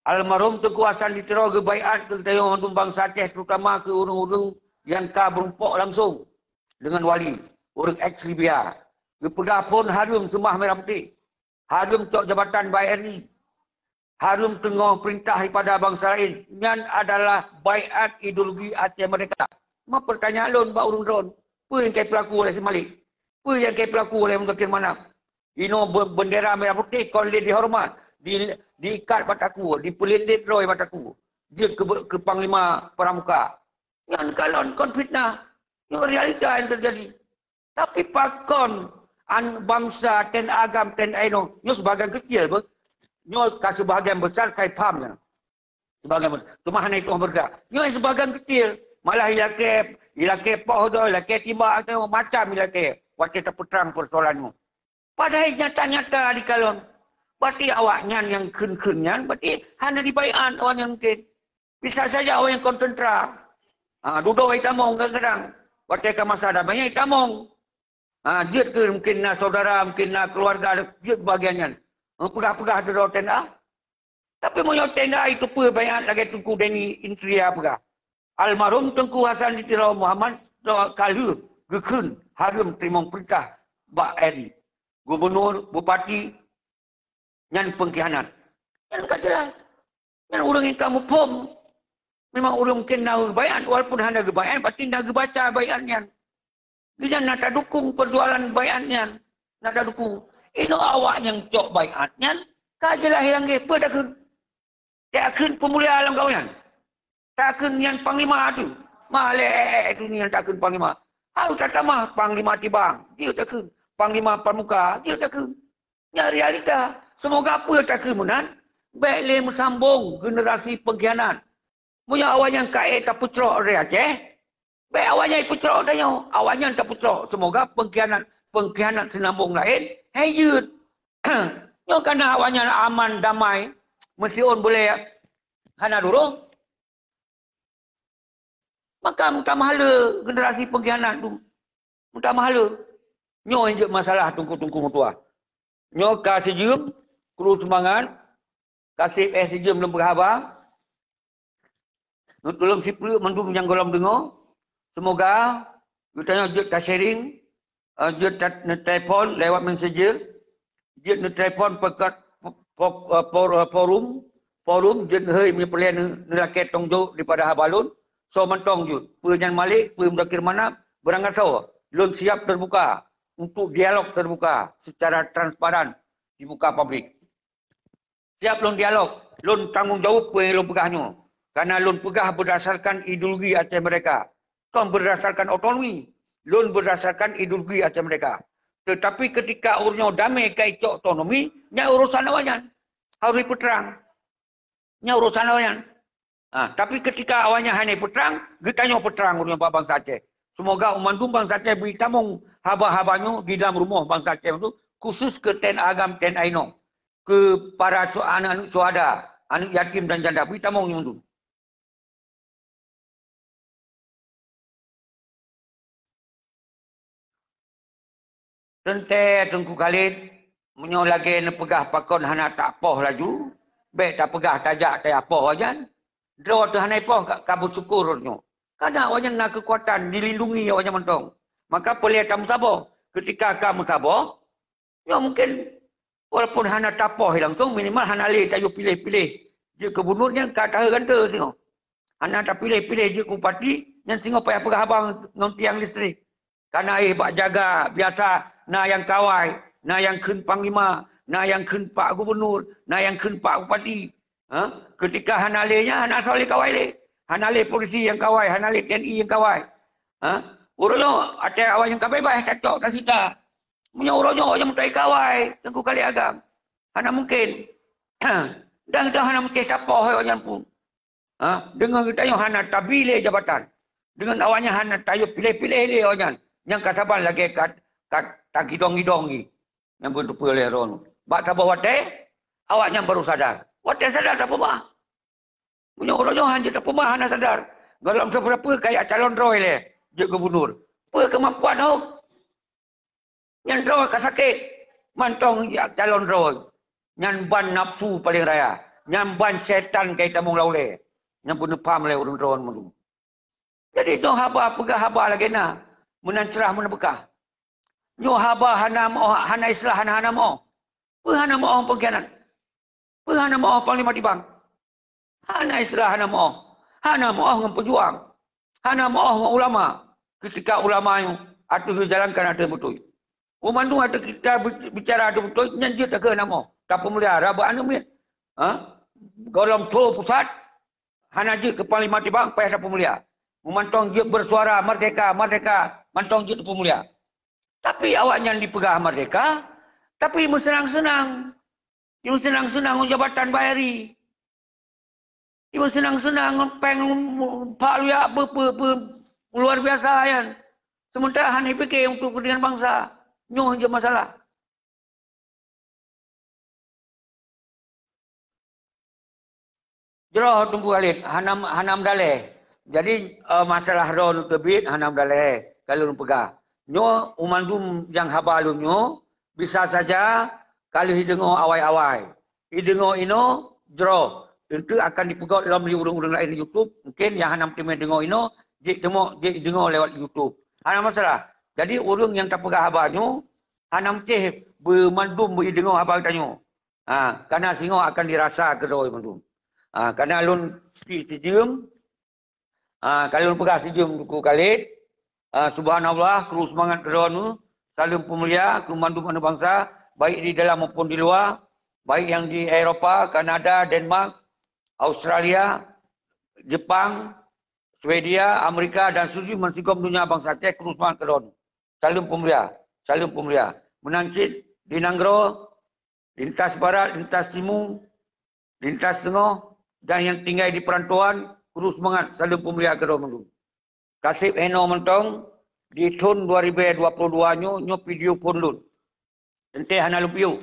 Almarhum Teungku Hasan di Tiro geubaiat keu geutanyoe mandum bansa Aceh, terutama keu ureuëng-ureuëng nyang ka meurumpok langsong deungon wali, ureuëng ex Libya. Geupeugah phon hareuem seumah merah putéh, hareuem cok jabatan Baik Eri, hareuem teungoh peurintah daripada bansa laén. Nyan adalah baiat ideologi Aceh Merdeka. Ma peutanyaan lôn bak ureuëng droen, peue nyang ka ipeulaku oleh Si Malik? Peue nyang ka ipeulaku oleh Muzakir Manaf? Inoe be-, bendera merah putéh kon lé dihoreumat, di-, diikat bak takue, dipeulet-let droe bak takue. Jeuet keu, keu panglima pramuka. Nyan kalon kon fitnah. Nyoe realita nyang teujadi. Tapi pakon an bansa T N A GAM, T N A inong, nyoe seubagian keucil beuh. Nyoe ka seubagian besar ka ipham nyan. Seubagian besar. Cuma hana itu'oh beureudah. Nyoe seubagian keucil. Malah ilakée, ilakée poh droe, ilakée timbak macam ilakée. Watée tapeutrang persoalan nyoe. Padahai nyata-nyata dikalon. Berarti awaknyan nyang kheun-kheun nyan, berarti hana dibaiat awaknyan mungkin. Bisa saja awaknyan kon teuntra. Ha, dudoe itamong kadang-kadang. Watée ka masa damai itamong. Ha, jeuet keu mungkin na saudara, mungkin na keluarga, jeuet bagian nyan. Ha, peugah-peugah dudoe T N A. Tapi meunyoe T N A itu peue baiat lagée Teungku Deni Indria peugah. Almarhum Teungku Hasan di Tiro Muhammad ka lheueh geukheun hareuem teurimong peurintah bak Eri. Gubernur, bupati, nyan pengkhianat. Nyan ka jelas. Nyan ureuëng nyang ka muphom. Memang ureuëng mungkin na geubaiat, walaupun hana geubaiat, pasti na geubaca baiat nyan. Di nyan na tadukung perjuangan baiat nyan, na tadukung. Inoe awak nyang cok baiat nyan, ka jeulaih nyang gét peue takheun. Takheun peumulia lam kawan nyan. Takheun nyan panglima tu. Malée tu nyan takheun panglima. Harus tatamah panglima tibang, jeuet takheun. Panglima pramuka, jeuet takheun. Nyan realita. Semoga peue takheun meunan, bék lé meusambong generasi pengkhianat. Meunyoe awaknyan ka ék tapeucrok dari Aceh, bék awaknyan peucrok tanyoe, awaknyan tapeucrok. Semoga pengkhianat, pengkhianat seunambong laén hai jeuet. Nyoe kana awaknyan aman damai, meusiôn bulée hana duroh. Maka meutamah le generasi pengkhianat tu. Meutamah le. Nyoe jeuet masalah teungku-teungku meutuah. Nyoe ka sijeuem, kru seumangat, ka sép éh sijeuem lôn peugah haba. Neutulông sipeuleuek mandum nyang gohlom deungoe. Semoga geutanyoe jeuet tasharing, eh, jeuet ta-, neutelepon lewat messenger, jeuet neutelepon peukat po-, po-, eh, por-, eh, forum, forum jeuet neuhôi meunyoe peureulée neu-, neulakée tong jok daripada haba lôn. Soe mantong jeuet, peue nyan Malik, peue Mudakir Manaf, beurangkasoe, lôn siap teubuka untuk dialog teubuka secara transparan di muka publik. Siap lôn dialog, lôn tanggong jaweueb peue nyang lôn peugah nyoe. Karena lôn peugah berdasarkan ideologi Aceh Merdeka, kon berdasarkan otonomi. Lôn berdasarkan ideologi Aceh Merdeka. Tetapi ketika ureuëng nyoe damé ka icok otonomi, nyan urusan awaknyan. Harus dipeutrang. Nyan urusan awaknyan. Ha, tapi ketika awaknyan hana peutrang, geutanyoe peutrang ureuëng bak bansa Aceh. Semoga mandum bansa Aceh bri tamong haba-haba nyoe di dalam rumoh bansa Aceh tu, khusus keu T N A agam, T N A inong, keu para su-, aneuk-aneuk syuhada, aneuk yatim dan janda, bri tamong nyoe mandum. Teuntée Teungku Khalid, meunyoe lagée neupeugah pakon hana tapoh laju, bék tapeugah tajak tapoh ajan. Droe teuh hana ipoh ka, ka beusyukur nyoe. Karena awaknyan na keukuatan, dilindungi awaknyan mantong. Maka peureulée tameusaboh. Ketika ka meusaboh, nyoe mungkin walaupun hana tapoh langsung, minimal hana lé tayue piléh-piléh jeuet keu gubunur nyan ka tahe gante singoh. Hana tapiléh-piléh jeuet keu bupati, nyan singoh payah peugah haba ngon tiang listrik. Kana éh bak jaga, biasa na nyang kawai, na nyang kheun panglima, na nyang kheun pak gubunur, na nyang kheun pak bupati. Ha? Keutika hana lé nyan, hana asoe lé kawai lé. Hana lé polisi nyang kawai, hana lé T N I nyang kawai. Ha? Uroe nyoe, watée awai nyang ka beubaih tacok, tasita. Meunyoe uroe nyoe nyang meutai kawai, Teungku Khalid Agam. Hana mungkin. Dan geutanyoe hana meucéh tapoh awaknyan pun. Ha? Deungon geutanyoe hana tabi lé jabatan. Deungon awaknyan hana tayue piléh-piléh lé awaknyan. Nyang ka saban lagée ka, ka tagidong-gidong jih. Nyang beuteupeue lé droeneuh. Bak saboh watée, awaknyan baru sadar. Watée sadar tapeumah. Meunyoe uroe nyoe hana tapeumah hana sadar. Gohlom sapeue-sapeue kaya calon droe lé jeuet gubunur. Peue keumampuan hom? Nyan droe ka sakét, mantong jak calon droe. Nyan ban nafsu paleng raya. Nyan ban syaitan ka itamong laulée. Nyan peuneupaham lé ureuëng droe mandum. Jadi, nyoe haba peugah haba lagée na, meunan crah meunan beukah. Nyoe haba hana meuoh, hana islah, hana, hana meuoh. Peue hana meuoh peungkhianat? Peue hana meuoh Panglima Tibang? Hana islah hana meuoh. Hana meuoh ngon peujuang. Hana meuoh ngon ulama. Keutika ulama nyoe ateueh geujalankan ateueh beutôi. Meumandum ateueh kita bi-, bicara ateueh beutôi, nyan jeuet takeu hana meuoh. Tapeumulia rabat aneuëk miet. Ha? Gohlom tho pusat, hana jeuet keu Panglima Tibang, payah tapeumulia. Meumantong jeuet bersuara merdeka, merdeka, mantong jeuet tapeumulia. Tapi awaknyan dipeugah merdeka, tapi meuseunang-seunang. Nyang seunang-seunang ngon jabatan Bayari. Nyang seunang-seunang ngon péng pak luyak be-, be-, be-, luar biasa nyan. Sementara hana pike untuk kepentingan bangsa. Nyoe je masalah. Jroh Teungku Khalid, hana, hana meudaleh. Jadi, eh, masalah droeneuh teubiet hana meudaleh, ka lôn peugah. Nyoe umandum nyang haba lôn nyoe, bisa saja ka lheueh ideungoe awai-awai. Ideungoe inoe jroh, eunteuk akan dipeugét lom lé ureuëng-ureuëng laén di YouTube, mungkin nyang hana meuteumé deungoe inoe, jeuet teumok, jeuet ideungoe lewat YouTube. Hana masalah. Jadi, ureuëng nyang tapeugah haba nyoe, hana meucéh beumandum beu ideungoe haba geutanyoe. Ha, kana singoh akan dirasa keudroe mandum. Ha, kana lôn si-, sijeuem, ha, ka lôn peugah sijeuem Teungku Khalid. Ha, subhanallah, kru seumangat keudroe nyoe. Saleuem peumulia keu mandum aneuëk bansa, baik di dalam maupun di luwa, baik nyang di Eropa, Kanada, Denmark, Australia, Jepang, Swedia, Amerika, dan seluruh meusigom donya bansa Aceh, kru seumangat keudroe nyoe. Saleuem peumulia, saleuem peumulia. Meunan cit di nanggroe, lintas barat, lintas timu, lintas teungoh, dan nyang tinggai di peurantauan, kru seumangat, saleuem peumulia keudroe mandum. Kaseb henoe mantong, di thon dua ribu dua puluh dua nyoe, nyoe video phon lôn. Teuntée hana lôn piôh.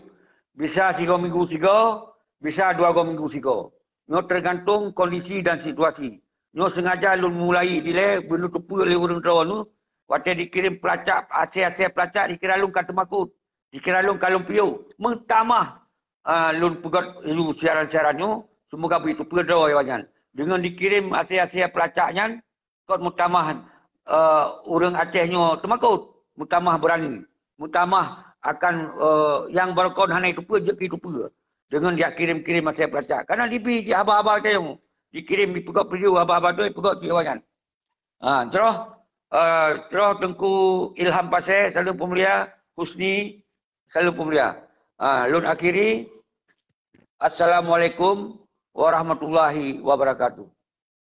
Bisa sigoe minggu sigoe, bisa dua goe minggu sigoe. Nyoe teugantung kondisi dan situasi. Nyoe sengaja lôn mulai dilée beuneuteupeu lé ureuëng droeneuh, watée dikirém peulacak, asée-asée peulacak dikira lôn ka teumakot. Dikira lôn ka lôn piôh, meutamah, ah, lôn peugét laju siaran-siaran nyoe, seumoga beuteupeu droe awaknyan. Deungon dikirém asée-asée peulacak nyan, kon meutamah, eh, ureuëng Aceh nyoe teumakot, meutamah beurani, meutamah akan, eh, nyang barokon hana jiteupeue jeuet keu jiteupeue. Deungon jak kirém-kirém asée peulacak. Kana dibi cit haba-haba Aceh nyoe, dikirém dipeugét peue haba-haba tu, dipeugét cit awaknyan. Ha, troh, eh, troh Teungku Ilham Pasé, salam peumulia, Husni, salam peumulia. Ha, lôn akhiri. Assalamualaikum warahmatullahi wabarakatuh.